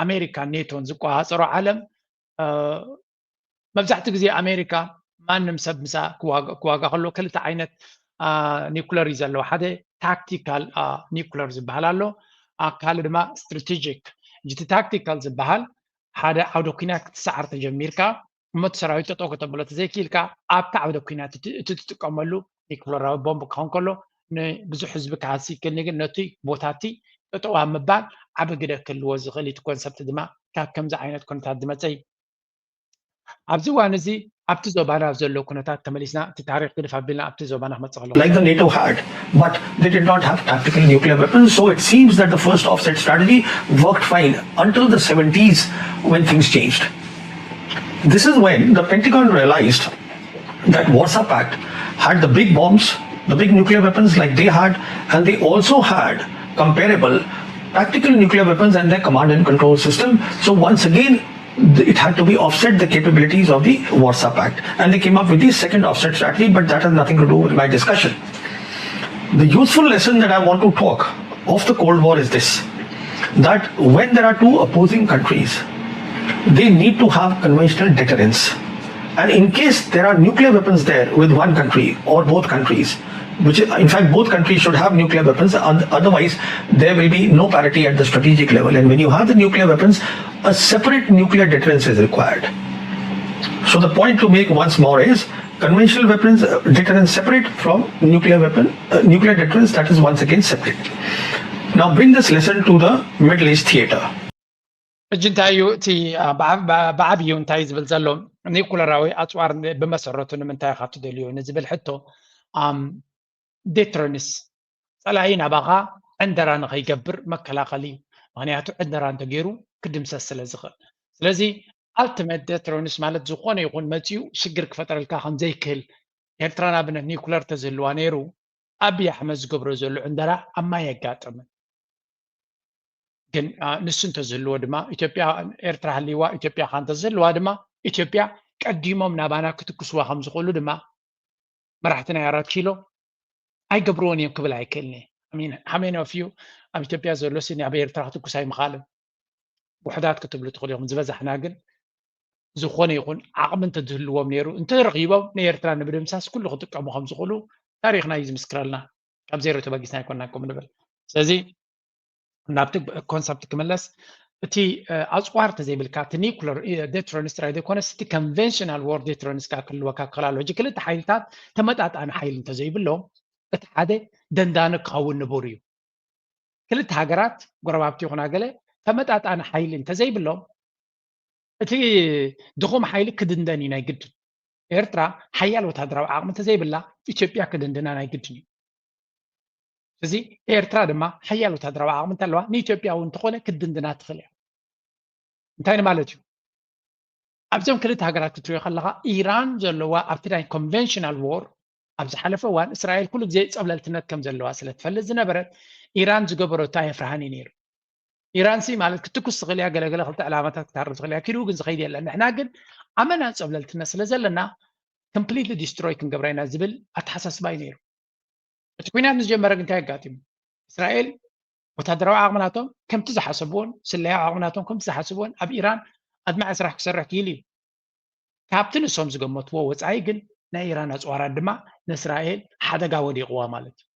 ኣሜሪካን ኔቶን ዝቆፃፀሮ ዓለም መብዛሕትኡ ግዜ ኣሜሪካ ማንም ሰብ ምሳ ክዋጋ ከሎ ክልተ ዓይነት ኒኩለር እዩ ዘለዎ። ሓደ ታክቲካል ኒኩለር ዝበሃል ኣሎ፣ ካልእ ድማ ስትራቴጂክ። እቲ ታክቲካል ዝበሃል ሓደ ዓውደ ኩናት ክትሰዓር ተጀሚርካ እሞ እቲ ሰራዊት ጠጠው ከተብሎ ተዘይክኢልካ ኣብቲ ዓውደ ኩናት እቲ ትጥቀመሉ ኒኩለራዊ ቦምብ ክኸውን ከሎ ንብዙሕ ህዝቢ ክሃሲ ይክእል ግን ነቲ ቦታቲ ጠጠው ኣብ ምባል ዓቢ ግደ ክህልዎ ዝኽእል እቲ ኮንሰፕት ድማ ካብ ከምዚ ዓይነት ኩነታት ዝመፀ እዩ። ኣብዚ እዋን እዚ ኣብቲ ዞባና ዘሎ ኩነታት ተመሊስና እቲ ታሪክ ግድፍ ኣቢልና ኣብቲ ዞባና ክመፅእ ከለኹ like the NATO had, but they did not have tactical nuclear weapons. So it seems that the first offset strategy worked fine until the seventies when things changed. This is when the Pentagon realized that Warsaw Pact had the big bombs, the big nuclear weapons like they had, and they also had comparable tactical nuclear weapons and their command and control system. So once again, it had to be offset the capabilities of the Warsaw Pact. And they came up with the second offset strategy, but that has nothing to do with my discussion. The useful lesson that I want to talk of the Cold War is this, that when there are two opposing countries, they need to have conventional deterrence. And in case there are nuclear weapons there with one country or both countries, which in fact both countries should have nuclear weapons, otherwise there will be no parity at the strategic level. And when you have the nuclear weapons, a separate nuclear deterrence is required. So the point to make once more is conventional weapons uh, deterrence separate from nuclear weapon, uh, nuclear deterrence that is once again separate. Now bring this lesson to the Middle East theater. ሕጂ እንታይ እዩ እቲ ብዓብዩ እንታይ ዝብል ዘሎ ኒኩለራዊ ኣፅዋር ብመሰረቱ ንምንታይ ኢኻ ትደልዮ ንዝብል ሕቶ ዴትረንስ ፀላኢ ናባኻ ዕንደራ ንኸይገብር መከላኸሊ እዩ። ምክንያቱ ዕንደራ እንተገይሩ ክድምሰስ ስለ ዝኽእል። ስለዚ ኣልቲሜት ዴትረንስ ማለት ዝኾነ ይኹን መፅዩ ሽግር ክፈጠረልካ ከም ዘይክእል ኤርትራ ናብነት ኒኩለር ተዝህልዋ ነይሩ ኣብይ ኣሕመድ ዝገብሮ ዘሎ ዕንደራ ኣብ ማይ የጋጥምን። ግን ንሱ እንተዝህልዎ ድማ ኢትዮጵያ ኤርትራ ሃልይዋ ኢትዮጵያ ካ እንተዝህልዋ ድማ ኢትዮጵያ ቀዲሞም ናባና ክትኩስዋ ከም ዝኽእሉ ድማ መራሕቲ ናይ ኣራት ኪሎ ኣይገብርዎን እዮም ክብል ኣይክእልን እየ። How many of you ኣብ ኢትዮጵያ ዘሎ ሲ ናብ ኤርትራ ክትኩስ ኣይምኻልን። ውሕዳት ክትብሉ ትኽእሉ ኢኹም። ዝበዛሕና ግን ዝኾነ ይኹን ዓቕሚ እንተዝህልዎም ነይሩ እንተረኺቦም ንኤርትራ ንምድምሳስ ኩሉ ክጥቀሙ ከም ዝኽእሉ ታሪኽና እዩ ዝምስክረልና። ካብ ዜሮ ተበጊስና ኣይኮንና ከም ንብል። ስለዚ ናብቲ ኮንሰፕት ክምለስ፣ እቲ ኣፅዋር ተዘይብልካ እቲ ኒኩለር ዴትረንስ ጥራይ ዘይኮነስ እቲ ኮንቨንሽናል ዎር ዴትረንስ ካ ክህልወካ ክኽእል ኣለዎ። ክልተ ሓይልታት ተመጣጣኒ ሓይሊ እንተዘይብሎም እቲ ሓደ ደንዳኒ ክኸውን ንቡር እዩ። ክልተ ሃገራት ጎረባብቲ ይኹና ገለ ተመጣጣኒ ሓይሊ እንተዘይብሎም እቲ ድኹም ሓይሊ ክድንደን እዩ ናይ ግድን። ኤርትራ ሓያል ወታደራዊ ዓቕሚ እንተዘይብላ ኢትዮጵያ ክድንድና ናይ ግድን እዩ። እዚ ኤርትራ ድማ ሓያል ወታደራዊ ዓቕሚ እንተለዋ ንኢትዮጵያ እውን እንተኾነ ክድንድና ትኽእል እያ። እንታይ ማለት እዩ? ኣብዞም ክልተ ሃገራት ክትሪኦ ከለኻ ኢራን ዘለዋ ኣብቲ ናይ ኮንቨንሽናል ዎር ኣብ ዝሓለፈ እዋን እስራኤል ኩሉ ግዜ ፀብለልትነት ከም ዘለዋ ስለ ትፈልጥ ዝነበረት ኢራን ዝገበረቶ ኣየፍርሃን እዩ ነይሩ። ኢራን ሲ ማለት ክትኩስ ትኽእል እያ፣ ገለገለ ክልተ ዕላማታት ክትሃርም ትኽእል እያ፣ ኪዱ ግን ዝኸይድ የለን። ንሕና ግን ኣመና ፀብለልትነት ስለ ዘለና ኮምፕሊትሊ ዲስትሮይ ክንገብራ ኢና ዝብል ኣተሓሳስባ እዩ ነይሩ። እቲ ኩናት ምስ ጀመረ ግን እንታይ ኣጋጢሙ? እስራኤል ወታደራዊ ዓቕሚ ናቶም ከምቲ ዝሓሰብዎን ስለያዊ ዓቕሚ ናቶም ከምቲ ዝሓስብዎን ኣብ ኢራን ኣድማዒ ስራሕ ክሰርሕ ክኢሉ እዩ። ካብቲ ንሶም ዝገመትዎ ወፃኢ ግን ናይ ኢራን ኣፅዋራት ድማ ንእስራኤል ሓደጋ ወዲቕዋ ማለት እዩ።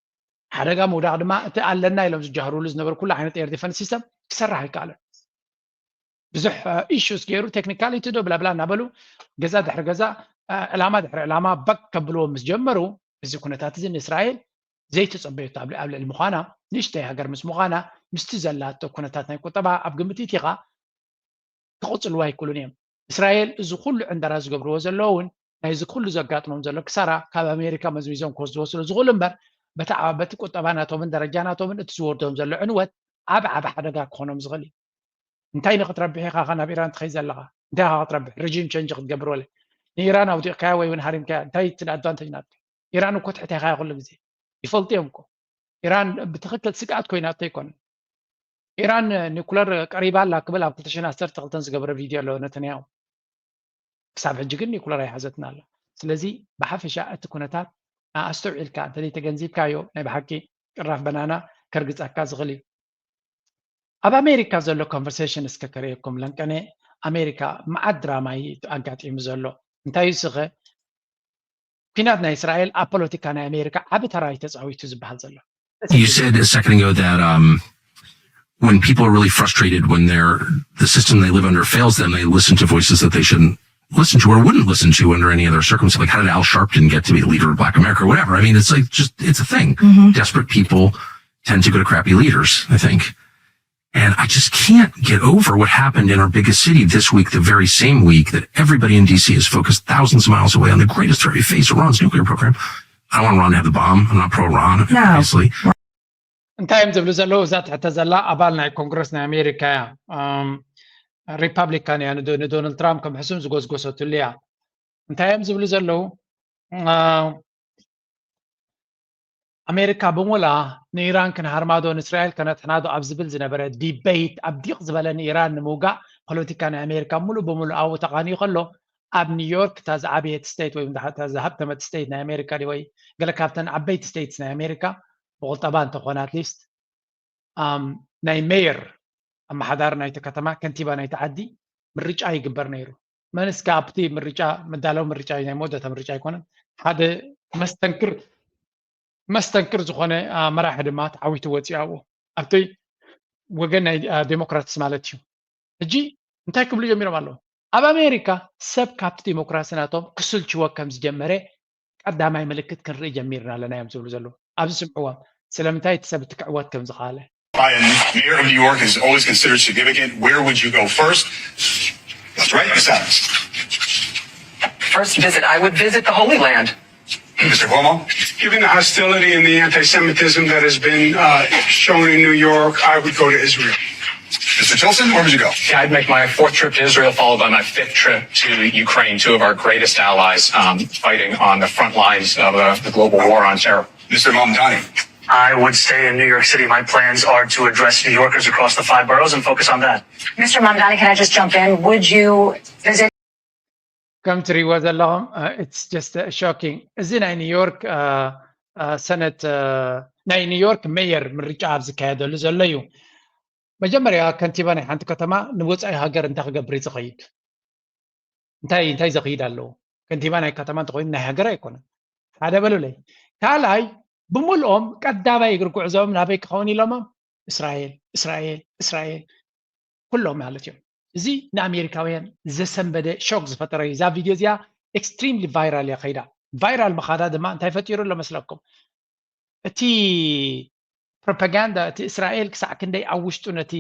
ሓደጋ ምውዳቕ ድማ እቲ ኣለና ኢሎም ዝጃህሩሉ ዝነበሩ ኩሉ ዓይነት ኤር ዲፈንስ ሲስተም ክሰርሕ ኣይከኣለን። ብዙሕ ኢሹስ ገይሩ ቴክኒካሊቲ ዶ ብላብላ እናበሉ ገዛ ድሕሪ ገዛ ዕላማ ድሕሪ ዕላማ በቅ ከብልዎ ምስ ጀመሩ እዚ ኩነታት እዚ ንእስራኤል ዘይተፀበየቶ ኣብ ልዕሊ ምዃና ንእሽተይ ሃገር ምስ ምዃና ምስቲ ዘላቶ ኩነታት ናይ ቁጠባ ኣብ ግምት ኢኻ ክቕፅልዎ ኣይክእሉን እዮም። እስራኤል እዚ ኩሉ ዕንደራ ዝገብርዎ ዘለዉ እውን ናይዚ ኩሉ ዘጋጥሞም ዘሎ ክሳራ ካብ ኣሜሪካ መዝሚዞም ክወስድዎ ስለ ዝኽእሉ እምበር በቲ ቁጠባ ናቶምን ደረጃ ናቶምን እቲ ዝወርዶም ዘሎ ዕንወት ዓብ ዓብ ሓደጋ ክኾኖም ዝኽእል እዩ። እንታይ ንክትረብሕ ኢኻ ከ ናብ ኢራን ትኸይ ዘለኻ? እንታይ ኢኻ ክትረብሕ? ሪጂም ቸንጅ ክትገብር ወለ ንኢራን ኣውዲቕካያ ወይ እውን ሃሪምካያ እንታይ እቲ ኣድቫንቴጅ ናትካ? ኢራን እኮ ትሕቴኻ እያ ኩሉ ግዜ። ይፈልጡ እዮም እኮ። ኢራን ብትኽክል ስግኣት ኮይናቶ ኣይኮነን። ኢራን ኒኩለር ቀሪባ ኣላ ክብል ኣብ ክልተ ሽሕን ዓሰርተ ክልተን ዝገበረ ቪድዮ ኣሎ ነተንያሁ። ክሳብ ሕጂ ግን ኒኩለር ኣይሓዘትን ኣላ። ስለዚ ብሓፈሻ እቲ ኩነታት ኣስተውዒልካ እንተዘይተገንዚብካዮ ናይ ብሓቂ ቅራፍ በናና ከርግፀካ ዝኽእል እዩ። ኣብ ኣሜሪካ ዘሎ ኮንቨርሴሽን እስከ ከርእየኩም ለንቀነ። ኣሜሪካ መዓት ድራማ እዩ ኣጋጢሙ ዘሎ። እንታይ እዩ ስኸ ኩናት ናይ እስራኤል ኣብ ፖለቲካ ናይ ኣሜሪካ ዓቢ ተራ እዩ ተፃዊቱ ዝበሃል ዘሎ። You said a second ago that um, when people are really frustrated, when they're the system they live under fails them, they listen to voices that they shouldn't listen to or wouldn't listen to under any other circumstance. Like, how did Al Sharpton get to be the leader of Black America or whatever? I mean, it's like just it's a thing. Mm-hmm. Desperate people tend to go to crappy leaders, I think. And I just can't get over what happened in our biggest city this week, the very same week that everybody in D C is focused thousands of miles away on the greatest threat we face, Iran's nuclear program. I don't want Iran to have the bomb. I'm not pro Iran, no. Obviously. እንታይ እዮም ዝብሉ ዘለዉ? እዛ ትሕተ ዘላ ኣባል ናይ ኮንግረስ ናይ ኣሜሪካ እያ። ሪፓብሊካን እያ። ንዶናልድ ትራምፕ ከም ሕሱም ዝጎስጎሰትሉ እያ። እንታይ እዮም ዝብሉ ዘለዉ? ኣሜሪካ ብምሉኣ ንኢራን ክንሃርማዶ ንእስራኤል ከነጥሕናዶ ኣብ ዝብል ዝነበረ ዲበይት ኣብ ዲቕ ዝበለ ንኢራን ንምውጋእ ፖለቲካ ናይ ኣሜሪካ ሙሉእ ብምሉእ ኣብኡ ተቓንዩ ከሎ ኣብ ኒውዮርክ እታ ዝዓበየት ስቴት ወይ እታ ዝሃብተመት ስቴት ናይ ኣሜሪካ ወይ ገለ ካብተን ዓበይቲ ስቴትስ ናይ ኣሜሪካ ብቁጠባ እንተኾነ ኣትሊስት ናይ ሜየር ኣመሓዳሪ ናይቲ ከተማ ከንቲባ ናይቲ ዓዲ ምርጫ ይግበር ነይሩ። መን እስከ ኣብቲ ምርጫ መዳለዊ ምርጫ ናይ መወዳእታ ምርጫ ኣይኮነን ሓደ መስተንክር መስተንክር ዝኾነ መራሒ ድማ ተዓዊቱ ወፂኡ ኣብኡ ኣብቲ ወገን ናይ ዴሞክራትስ ማለት እዩ። ሕጂ እንታይ ክብሉ ጀሚሮም ኣለዉ? ኣብ ኣሜሪካ ሰብ ካብቲ ዴሞክራሲ ናቶም ክስልችዎ ከም ዝጀመረ ቀዳማይ ምልክት ክንርኢ ጀሚርና ኣለና እዮም ዝብሉ ዘለዉ። ኣብዚ ስምዕዎም ስለምንታይ እቲ ሰብ እቲ ክዕወት ከም ዝኸኣለ። By a mayor of New York is always considered significant. Where would you go first? That's right, Miss Adams. First visit, I would visit the Holy Land. Mister Cuomo? Given the hostility and the anti Semitism that has been uh, shown in New York, I would go to Israel. Mister Tilson, where would you go? Yeah, I'd make my fourth trip to Israel, followed by my fifth trip to Ukraine, two of our greatest allies um, fighting on the front lines of uh, the global war on terror. Mister Mamdani. I would stay in New York City. My plans are to address New Yorkers across the five boroughs and focus on that. Mister Mamdani, can I just jump in? Would you visit? ከም ትሪእዎ ዘለኹም it's just shocking። እዚ ናይ ኒውዮርክ ሰነት ናይ ኒውዮርክ ሜየር ምርጫ ኣብ ዝካየደሉ ዘሎ እዩ። መጀመርያ ከንቲባ ናይ ሓንቲ ከተማ ንወፃኢ ሃገር እንታይ ክገብር እዩ ዝኸይድ? እንታይ እንታይ ዘኽይድ ኣለዎ? ከንቲባ ናይ ከተማ እንተኮይኑ ናይ ሃገር ኣይኮነን። ሓደ በሉለይ። ካልኣይ ብምልኦም ቀዳማይ እግሪ ጉዕዞም ናበይ ክኸውን ኢሎሞም? እስራኤል እስራኤል እስራኤል ኩሎም ማለት እዮም። እዚ ንኣሜሪካውያን ዘሰንበደ ሾክ ዝፈጠረ እዩ። እዛ ቪድዮ እዚኣ ኤክስትሪምሊ ቫይራል እያ ከይዳ። ቫይራል ምኻዳ ድማ እንታይ ፈጢሩ ኣሎ መስለኩም? እቲ ፕሮፓጋንዳ እቲ እስራኤል ክሳዕ ክንደይ ኣብ ውሽጡ ነቲ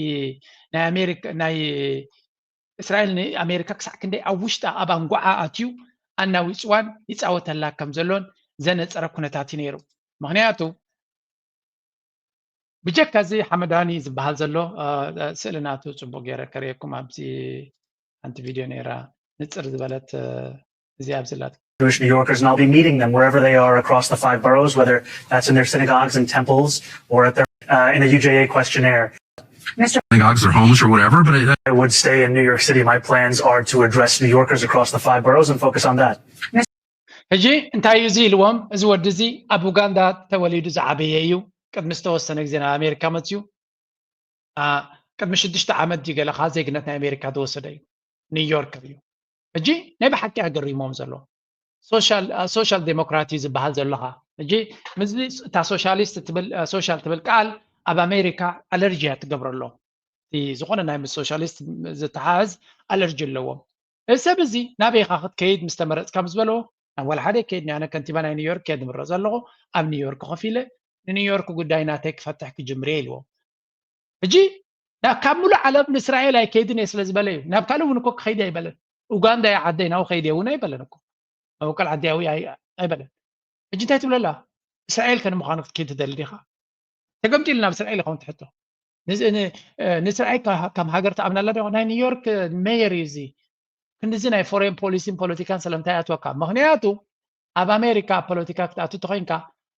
ናይ ኣሜሪካ ናይ እስራኤል ንኣሜሪካ ክሳዕ ክንደይ ኣብ ውሽጣ ኣብ ኣንጓዓ ኣትዩ ኣናዊፅዋን ይፃወተላ ከም ዘሎን ዘነፀረ ኩነታት እዩ ነይሩ። ምክንያቱ ብጀካ እዚ ሓመዳኒ ዝበሃል ዘሎ ስእሊ ናቱ ፅቡቅ ገይረ ከርእየኩም ኣብዚ ሓንቲ ቪድዮ ነይራ ንፅር ዝበለት እዚኣ ኣብዚላት Jewish New Yorkers, and I'll be meeting them wherever they are across the five boroughs, whether that's in their synagogues and temples or at their uh, in a U J A questionnaire. Mr. Synagogues, their homes, or whatever. But I, I would stay in New York City. My plans are to address New Yorkers across the five boroughs and focus on that. ሕጂ እንታይ እዩ እዚ ኢልዎም? እዚ ወዲ እዚ ኣብ ኡጋንዳ ተወሊዱ ዝዓበየ እዩ። ቅድሚ ዝተወሰነ ግዜ ናብ ኣሜሪካ መፅዩ። ቅድሚ ሽዱሽተ ዓመት ድዩ ገለኻ ዜግነት ናይ ኣሜሪካ ዝወሰደ እዩ። ኒውዮርከር እዩ። ሕጂ ናይ ብሓቂ ኣገሪሞም ዘሎ ሶሻል ዴሞክራት እዩ ዝበሃል ዘለኻ። ሕጂ ምስዚ እታ ሶሻሊስት ትብል ሶሻል ትብል ቃል ኣብ ኣሜሪካ ኣለርጂ እያ ትገብረሎም። ዝኾነ ናይ ምስ ሶሻሊስት ዝተሓዝ ኣለርጂ ኣለዎም። እዚ ሰብ እዚ ናበይኻ ክትከይድ ምስ ተመረፅካ ምስ በለዎ ናብ ዋላ ሓደ ከይድ ኣነ ከንቲባ ናይ ኒውዮርክ እየ ዝምረፅ ዘለኹ ኣብ ኒውዮርክ ኮፍ ኢለ ንኒውዮርክ ጉዳይ ናተይ ክፈትሕ ክጅምር እየ ኢልዎም። ሕጂ ካብ ሙሉእ ዓለም ንእስራኤል ኣይከይድን እየ ስለ ዝበለ እዩ። ናብ ካልእ እውን እኮ ክኸይድ ኣይበለን። ኡጋንዳ እየ ዓደይ ናብኡ ከይድ እየ እውን ኣይበለን እኮ። መበቆል ዓዲ ኣይበለን። ሕጂ እንታይ ትብለላ? እስራኤል ከ ንምዃኑ ክትከይድ ትደሊ ዲኻ? ተገምጢሉ ናብ እስራኤል ይኸውን ትሕቶ። ንእስራኤል ከም ሃገር ትኣምናላ ዶ? ናይ ኒውዮርክ ሜየር እዩ እዚ። ክንድዚ ናይ ፎሬን ፖሊሲን ፖለቲካን ስለምንታይ ኣትወካ? ምኽንያቱ ኣብ ኣሜሪካ ኣብ ፖለቲካ ክትኣቱ ተኾይንካ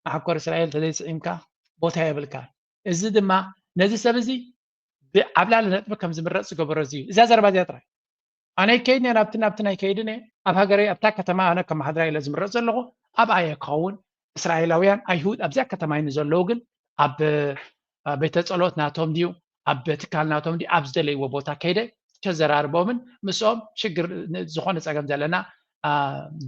መሓኮር እስራኤል ተዘይስዒምካ ቦታ የብልካ። እዚ ድማ ነዚ ሰብ እዚ ብዓብላሊ ነጥቢ ከም ዝምረፅ ዝገበሮ እዚ እዩ። እዛ ዘረባ እዚኣ ጥራይ ኣነ ይከይድን እየ ናብቲ ናብቲ ናይ ከይድን እየ ኣብ ሃገረይ ኣብታ ከተማ ኣነ ከመሓድራ ኢለ ዝምረፅ ዘለኹ ኣብኣ እየ ክኸውን። እስራኤላውያን ኣይሁድ ኣብዚኣ ከተማ እዩ ዘለዉ ግን ኣብ ቤተ ጸሎት ናቶም ድዩ ኣብ ትካል ናቶም ድዩ ኣብ ዝደለይዎ ቦታ ከይደ ከዘራርቦምን ምስኦም ሽግር ዝኾነ ጸገም ዘለና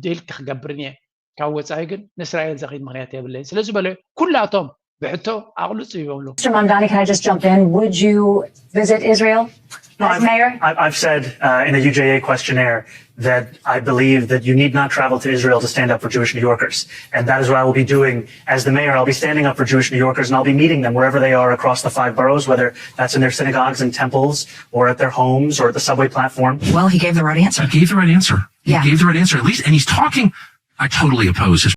ዲል ክገብርን እየ ካብ ወፃኢ ግን ንእስራኤል ዘኺድ ምክንያት የብለይን ስለዚ በለ ኩላቶም ብሕቶ ኣቕልፁ ይበሉ Mister Mamdani, can I just jump in? Would you visit Israel as mayor? I've said uh, in a U J A questionnaire that I believe that you need not travel to Israel to stand up for Jewish New Yorkers. And that is what I will be doing as the mayor. I'll be standing up for Jewish New Yorkers and I'll be meeting them wherever they are across the five boroughs, whether that's in their synagogues and temples or at their homes or at the subway platform. Well, he gave the right answer. He gave the right answer. He yeah. gave the right answer, at least. And he's talking. I totally oppose his.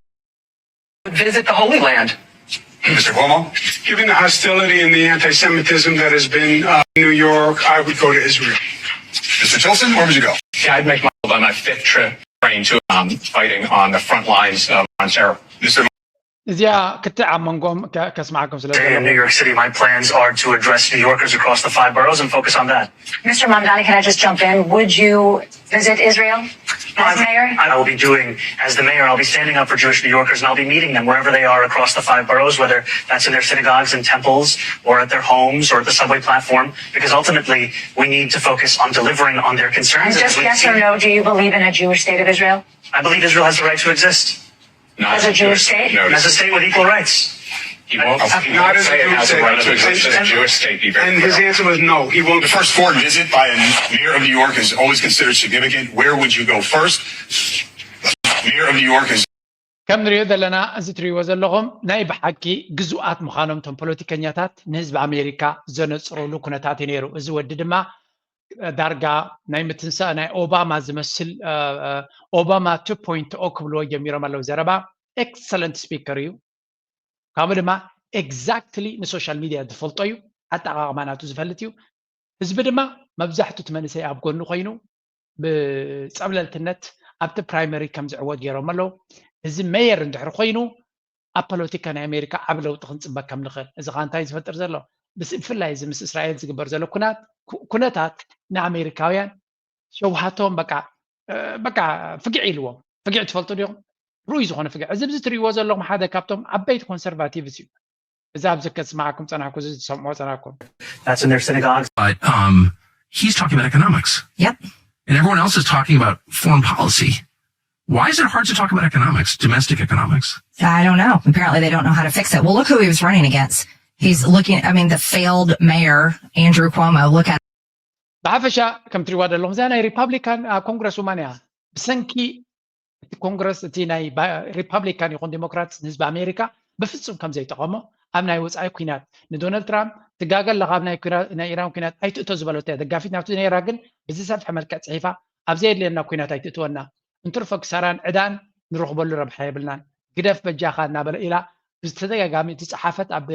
Visit the Holy Land. Mister Cuomo? Given the hostility and the anti Semitism that has been uh, in New York, I would go to Israel. Mister Tilson, where would you go? Yeah, I'd make my, by my fifth trip train to um, fighting on the front lines of on terror. Mister እዚኣ ክትዕ ኣብ መንጎም ከስማዓኩም ስለ In New York City, my plans are to address New Yorkers across the five boroughs and focus on that. Mister Mamdani, can I just jump in? Would you visit Israel as mayor? I will be doing, as the mayor, I'll be standing up for Jewish New Yorkers and I'll be meeting them wherever they are across the five boroughs, whether that's in their synagogues and temples or at their homes or at the subway platform, because ultimately we need to focus on delivering on their concerns. And just yes or no, do you believe in a Jewish state of Israel? I believe Israel has the right to exist. Not as a Jewish state? As a state with equal rights. He won't, he won't say it has a right to exist as a Jewish state. Be very and his answer was no, he won't. The first foreign visit by a mayor of New York is always considered significant. Where would you go first? Mayor of New York is ከም ንሪኦ ዘለና እዚ ትሪእዎ ዘለኹም ናይ ብሓቂ ግዙኣት ምዃኖም እቶም ፖለቲከኛታት ንህዝቢ ኣሜሪካ ዘነፅሩሉ ኩነታት እዩ ነይሩ እዚ ወዲ ድማ ዳርጋ ናይ ምትንሳእ ናይ ኦባማ ዝመስል ኦባማ ቱ ፖይንት ኦ ክብልዎ ጀሚሮም ኣለዉ ዘረባ ኤክሰለንት ስፒከር እዩ ካብኡ ድማ ኤግዛክትሊ ንሶሻል ሚድያ ዝፈልጦ እዩ ኣጠቃቅማ ናቱ ዝፈልጥ እዩ ህዝቢ ድማ መብዛሕቱ እቲ መንእሰይ ኣብ ጎኑ ኮይኑ ብፀብለልትነት ኣብቲ ፕራይመሪ ከም ዝዕወት ገይሮም ኣለዉ እዚ ሜየር እንድሕር ኮይኑ ኣብ ፖለቲካ ናይ ኣሜሪካ ዓብ ለውጢ ክንፅበ ከም ንኽእል እዚ ከዓ እንታይ ዝፈጥር ዘሎ ብፍላይ እዚ ምስ እስራኤል ዝግበር ዘሎ ኩነታት ንኣሜሪካውያን ሸውሃቶም በቃ በቃ ፍግዕ ኢልዎም ፍግዕ ትፈልጡ ዲኹም ርኡይ ዝኾነ ፍግዕ እዚ ብዚ ትሪእዎ ዘለኹም ሓደ ካብቶም ዓበይቲ ኮንሰርቫቲቭስ እዩ እዚ ኣብዚ ከስማዓኩም ፀናሕኩ እዚ ዝሰምዖ ፀናሕኩም That's in their synagogues. But um, he's talking about economics. Yep. And everyone else is talking about foreign policy. Why is it hard to talk about economics, domestic economics? I don't know. Apparently, they don't know how to fix it. Well, look who he was running against. He's looking, I mean, the failed mayor, Andrew Cuomo, look at ብሓፈሻ ከም ትሪዋ ዘለኹም እዚኣ ናይ ሪፓብሊካን ኮንግረስ ውማን እያ። ብሰንኪ እቲ ኮንግረስ እቲ ናይ ሪፓብሊካን ይኹን ዲሞክራት ንህዝቢ ኣሜሪካ ብፍፁም ከም ዘይጠቐሞ ኣብ ናይ ወፃኢ ኩናት ንዶናልድ ትራምፕ ትጋገ ኣለካ ኣብ ናይ ኢራን ኩናት ኣይትእቶ ዝበለቶ እያ ደጋፊት ናብቲ ነይራ። ግን ብዝሰፍሐ መልክዕ ፅሒፋ ኣብ ዘየድልየና ኩናት ኣይትእትወና እንትርፎ ክሳራን ዕዳን ንረኽበሉ ረብሓ የብልናን ግደፍ በጃኻ እናበለ ኢላ ብተደጋጋሚ ዝፀሓፈት ኣብ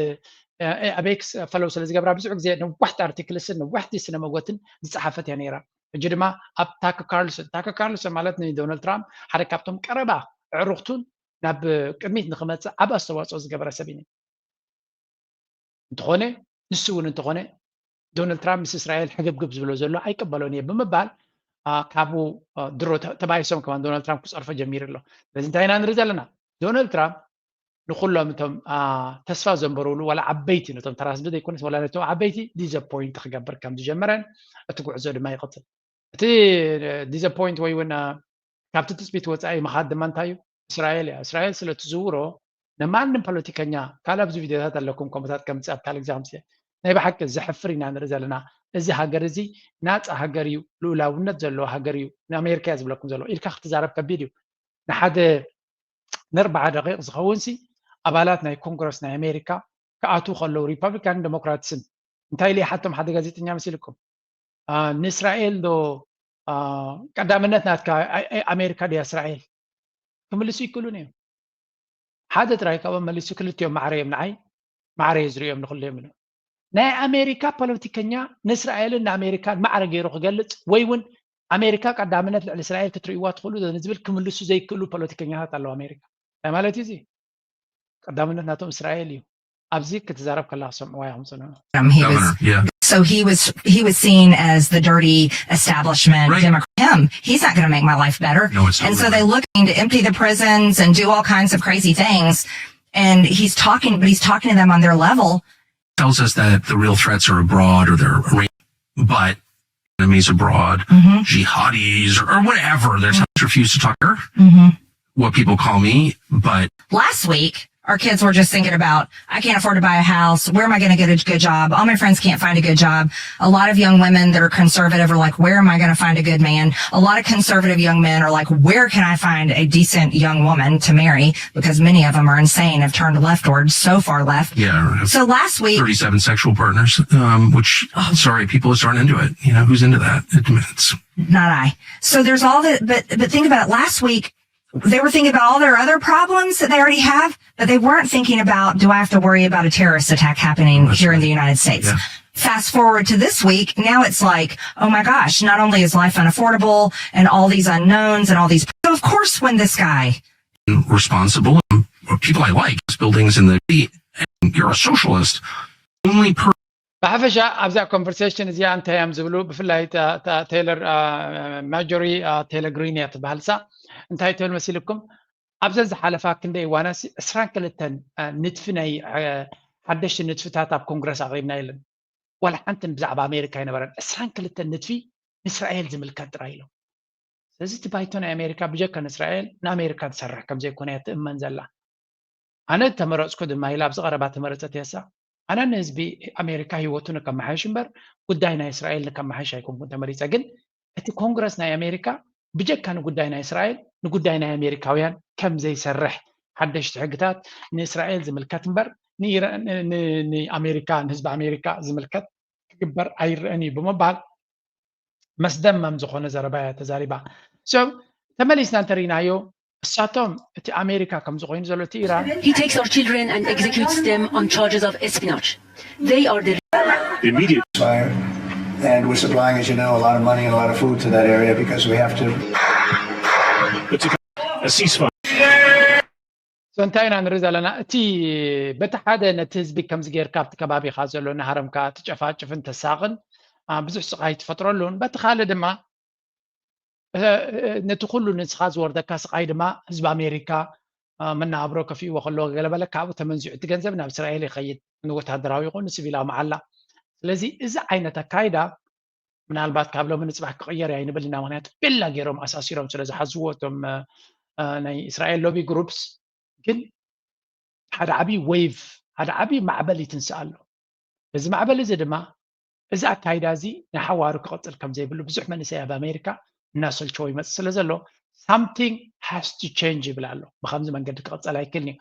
ኣብ ኤክስ ፈለው ስለ ዝገብራ ብዙሕ ግዜ ነዋሕቲ ኣርቲክልስን ነዋሕቲ ስነ መጎትን ዝፀሓፈት እያ ነይራ። ሕጂ ድማ ኣብ ታክ ካርልሰን ታክ ካርልሰን ማለት ንዶናልድ ትራምፕ ሓደ ካብቶም ቀረባ ኣዕሩኽቱን ናብ ቅድሚት ንክመፅእ ዓብ ኣስተዋፅኦ ዝገበረ ሰብ እዩ። እንተኾነ ንሱ እውን እንተኾነ ዶናልድ ትራምፕ ምስ እስራኤል ሕግብግብ ዝብሎ ዘሎ ኣይቅበሎን እየ ብምባል ካብኡ ድሮ ተባይሶም ከማን ዶናልድ ትራምፕ ክፀርፎ ጀሚሩ ኣሎ። ስለዚ እንታይ ኢና ንርኢ ዘለና? ዶናልድ ትራምፕ ንኩሎም እቶም ተስፋ ዘንበሩሉ ዋላ ዓበይቲ ነቶም ተራ ህዝቢ ዘይኮነስ ዋላ ነቶም ዓበይቲ ዲዘፖይንት ክገብር ከም ዝጀመረን እቲ ጉዕዞ ድማ ይቕፅል። እቲ ዲዘፖይንት ወይ እውን ካብቲ ትፅቢት ወፃኢ ምኻድ ድማ እንታይ እዩ? እስራኤል እያ። እስራኤል ስለ ትዝውሮ ንማንም ፖለቲከኛ ካልእ ኣብዚ ቪድዮታት ኣለኩም ከምኡታት ከምፅእ ኣብ ካልእ ግዜ ከምፅእ ናይ ብሓቂ ዘሕፍር ኢና ንርኢ ዘለና። እዚ ሃገር እዚ ናፃ ሃገር እዩ፣ ልኡላውነት ዘለዎ ሃገር እዩ፣ ንኣሜሪካ እያ ዝብለኩም ዘሎ ኢልካ ክትዛረብ ከቢድ እዩ። ንሓደ ንኣርባዓ ደቂቕ ዝኸውን ሲ ኣባላት ናይ ኮንግረስ ናይ ኣሜሪካ ክኣትዉ ከለዉ ሪፓብሊካን ዴሞክራትስን እንታይ ኢለ ይሓቶም ሓደ ጋዜጠኛ መሲልኩም ንእስራኤል ዶ ቀዳምነት ናትካ ኣሜሪካ ድያ እስራኤል ክምልሱ ይክእሉን እዮም። ሓደ ጥራይ ካብኦም መሊሱ ክልቲኦም ማዕረ እዮም ንዓይ ማዕረ እየ ዝርእዮም ንክልቲኦም ኢሉ ናይ ኣሜሪካ ፖለቲከኛ ንእስራኤልን ንኣሜሪካን ማዕረ ገይሩ ክገልፅ ወይ እውን ኣሜሪካ ቀዳምነት ልዕሊ እስራኤል ክትርእይዋ ትኽእሉ ንዝብል ክምልሱ ዘይክእሉ ፖለቲከኛታት ኣለዉ ኣሜሪካ። እንታይ ማለት እዩ እዚ? ቀዳምነት ናቶም እስራኤል እዩ። ኣብዚ ክትዛረብ ከላ ክሰምዕዋ እዮም ዝጸንሑ። He was so he was he was seen as the dirty establishment Democrat. Him, he's not going to make my life better. And so they look to empty the prisons and do all kinds of crazy things. And he's talking, but he's talking to them on their level. Tells us that the real threats are abroad or they're but enemies abroad, jihadis or, or whatever. There's refuse to talk what people call me, but last week our kids were just thinking about, I can't afford to buy a house. Where am I going to get a good job? All my friends can't find a good job. A lot of young women that are conservative are like, where am I going to find a good man? A lot of conservative young men are like, where can I find a decent young woman to marry? Because many of them are insane, have turned leftward, so far left. Yeah. So last week, thirty-seven sexual partners, um, which, oh. Sorry, people just aren't into it. You know, who's into that? It, it's not I. So there's all the, but, but think about it. Last week, they were thinking about all their other problems that they already have, but they weren't thinking about, do I have to worry about a terrorist attack happening here in the United States? Yeah. Fast forward to this week, now it's like, oh my gosh, not only is life unaffordable and all these unknowns and all these. So of course, when this guy responsible, people I like, buildings in the, you're a socialist. Only per ብሓፈሻ ኣብዛ ኮንቨርሴሽን እዚኣ እንታይ እዮም ዝብሉ ብፍላይ ቴለር ማጆሪ ቴለር ግሪን እያ ትበሃል ሳ እንታይ ትብል መሲልኩም ኣብዘን ዝሓለፋ ክንደይ እዋናት ዕስራን ክልተን ንጥፊ ናይ ሓደሽቲ ንጥፍታት ኣብ ኮንግረስ ኣቕሪብና የለን ዋላ ሓንትን ብዛዕባ ኣሜሪካ ኣይነበረን ዕስራን ክልተን ንጥፊ ንእስራኤል ዝምልከት ጥራይ ኢሎም ስለዚ እቲ ባይቶ ናይ ኣሜሪካ ብጀካ ንእስራኤል ንኣሜሪካ ትሰርሕ ከምዘይኮነ እያ ትእመን ዘላ ኣነ ተመረፅኩ ድማ ኢላ ኣብዚ ቀረባ ተመረፀት እያ ሳ ኣነ ንህዝቢ ኣሜሪካ ህይወቱ ንከመሓይሽ እምበር ጉዳይ ናይ እስራኤል ንከመሓይሽ ኣይኮንኩን ተመሪፀ ግን እቲ ኮንግረስ ናይ ኣሜሪካ ብጀካ ንጉዳይ ናይ እስራኤል ንጉዳይ ናይ ኣሜሪካውያን ከም ዘይሰርሕ ሓደሽቲ ሕግታት ንእስራኤል ዝምልከት እምበር ንኣሜሪካ ንህዝቢ ኣሜሪካ ዝምልከት ክግበር ኣይረአን እዩ ብምባል መስደመም ዝኾነ ዘረባ እያ ተዛሪባ። So ተመሊስና እንተሪናዮ እሳቶም እቲ ኣሜሪካ ከም ዝኾይኑ ዘሎ እቲ ኢራን He takes our children and executes them on charges of espionage. They are the immediate fire. And we're supplying, as you know, a lot of money and a lot of food to that area because we have to. A ceasefire. So እንታይ ኢና ንርኢ ዘለና እቲ በቲ ሓደ ነቲ ህዝቢ ከምዚ ጌርካ ኣብቲ ከባቢኻ ዘሎ ናሃረምካ ትጨፋጭፍን ተሳቕን ብዙሕ ስቓይ ትፈጥረሉን በቲ ካልእ ድማ ነቲ ኩሉ ንስኻ ዝወርደካ ስቓይ ድማ ህዝቢ ኣሜሪካ መናብሮ ከፊእዎ ከለዎ ገለበለ ካብኡ ተመንዚዑ እቲ ገንዘብ ናብ እስራኤል ይኸይድ ንወታደራዊ ይኹን ንስቪላዊ መዓላ ስለዚ እዚ ዓይነት ኣካይዳ ምናልባት ካብ ሎሚ ንፅባሕ ክቕየር እያ ይንብል ኢና ምክንያቱ ቤላ ገይሮም ኣሳሲሮም ስለ ዝሓዝዎ እቶም ናይ እስራኤል ሎቢ ግሩፕስ ግን ሓደ ዓብዪ ዌቭ ሓደ ዓብዪ ማዕበል ይትንስእ ኣሎ። እዚ ማዕበል እዚ ድማ እዚ ኣካይዳ እዚ ንሓዋሩ ክቐፅል ከም ዘይብሉ ብዙሕ መንእሰይ ኣብ ኣሜሪካ እናሰልቸዎ ይመፅእ ስለ ዘሎ something has to change ይብል ኣሎ። ብከምዚ መንገዲ ክቐፀል ኣይክልን እዩ።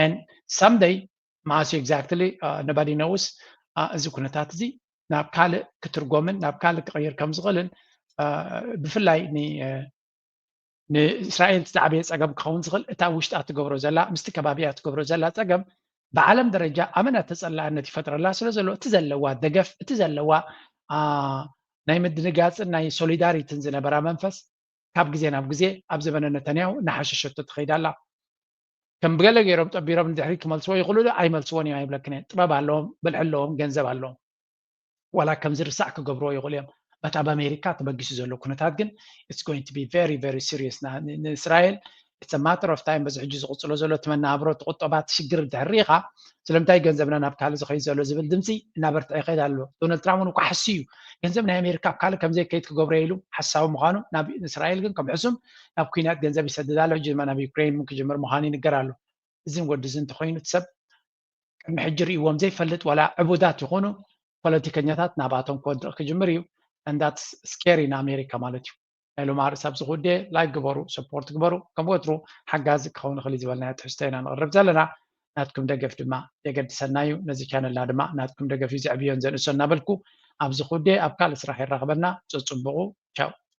And someday መዓስ exactly nobody knows እዚ ኩነታት እዚ ናብ ካልእ ክትርጎምን ናብ ካልእ ክቕይር ከም ዝኽእልን ብፍላይ ንእስራኤል ዝዓበየ ፀገም ክኸውን ዝኽእል እታ ውሽጣ ትገብሮ ዘላ ምስቲ ከባቢያ ትገብሮ ዘላ ፀገም ብዓለም ደረጃ ኣመና ተፀላእነት ይፈጥረላ ስለ ዘሎ እቲ ዘለዋ ደገፍ እቲ ዘለዋ ናይ ምድንጋፅን ናይ ሶሊዳሪትን ዝነበራ መንፈስ ካብ ግዜ ናብ ግዜ ኣብ ዘበነ ነተንያሁ እናሓሸሸቶ ትኸይድ ኣላ። ከም ብገለ ገይሮም ጠቢሮም ንድሕሪት ክመልስዎ ይኽእሉ ዶ? ኣይመልስዎን እዮም ኣይብለክን እየ። ጥበብ ኣለዎም፣ ብልሒ ኣለዎም፣ ገንዘብ ኣለዎም። ዋላ ከም ዝርሳዕ ክገብርዎ ይኽእሉ እዮም። But ኣብ ኣሜሪካ ተበጊሱ ዘሎ ኩነታት ግን it's going to be very very serious ንእስራኤል it's a matter of time። በዚ ሕጂ ዝቕፅሎ ዘሎ እቲ መነባብሮ እቲ ቁጠባ እቲ ሽግር እንድሕር ርኢኻ ስለምንታይ ገንዘብና ናብ ካልእ ዝኸይድ ዘሎ ዝብል ድምፂ እናበርትዐ ይኸይድ ኣሎ። ዶናልድ ትራምፕ እውን እኳ ሓስዩ እዩ ገንዘብ ናይ ኣሜሪካ ኣብ ካልእ ከም ዘይከይድ ክገብሮ ኢሉ ሓሳዊ ምዃኑ ናብ እስራኤል ግን ከም ሕሱም ናብ ኩናት ገንዘብ ይሰድድ ኣሎ። ሕጂ ድማ ናብ ዩክሬን እውን ክጅምር ምዃኑ ይንገር ኣሎ። እዝን ወዲ እዚ እንተኮይኑ እቲ ሰብ ቅድሚ ሕጂ ርእይዎም ዘይፈልጥ ዋላ ዕቡዳት ይኹኑ ፖለቲከኛታት ናብኣቶም ክወድቕ ክጅምር እዩ። And that's scary ንኣሜሪካ ማለት እዩ። ናይ ሎማ ርእሲ ኣብዚ ጉዳይ like ግበሩ፣ support ግበሩ። ከም ወትሩ ሓጋዚ ክኸውን ይኽእል እዩ ዝበልናዮ ትሕዝቶ ኢና ንቕርብ ዘለና። ናትኩም ደገፍ ድማ የገድሰና እዩ። ነዚ ቻነልና ድማ ናትኩም ደገፍ እዩ ዘዕብዮን ዘንእሶን እናበልኩ ኣብዚ ጉዳይ ኣብ ካልእ ስራሕ የራኽበና። ጽጽቡቑ ቻው።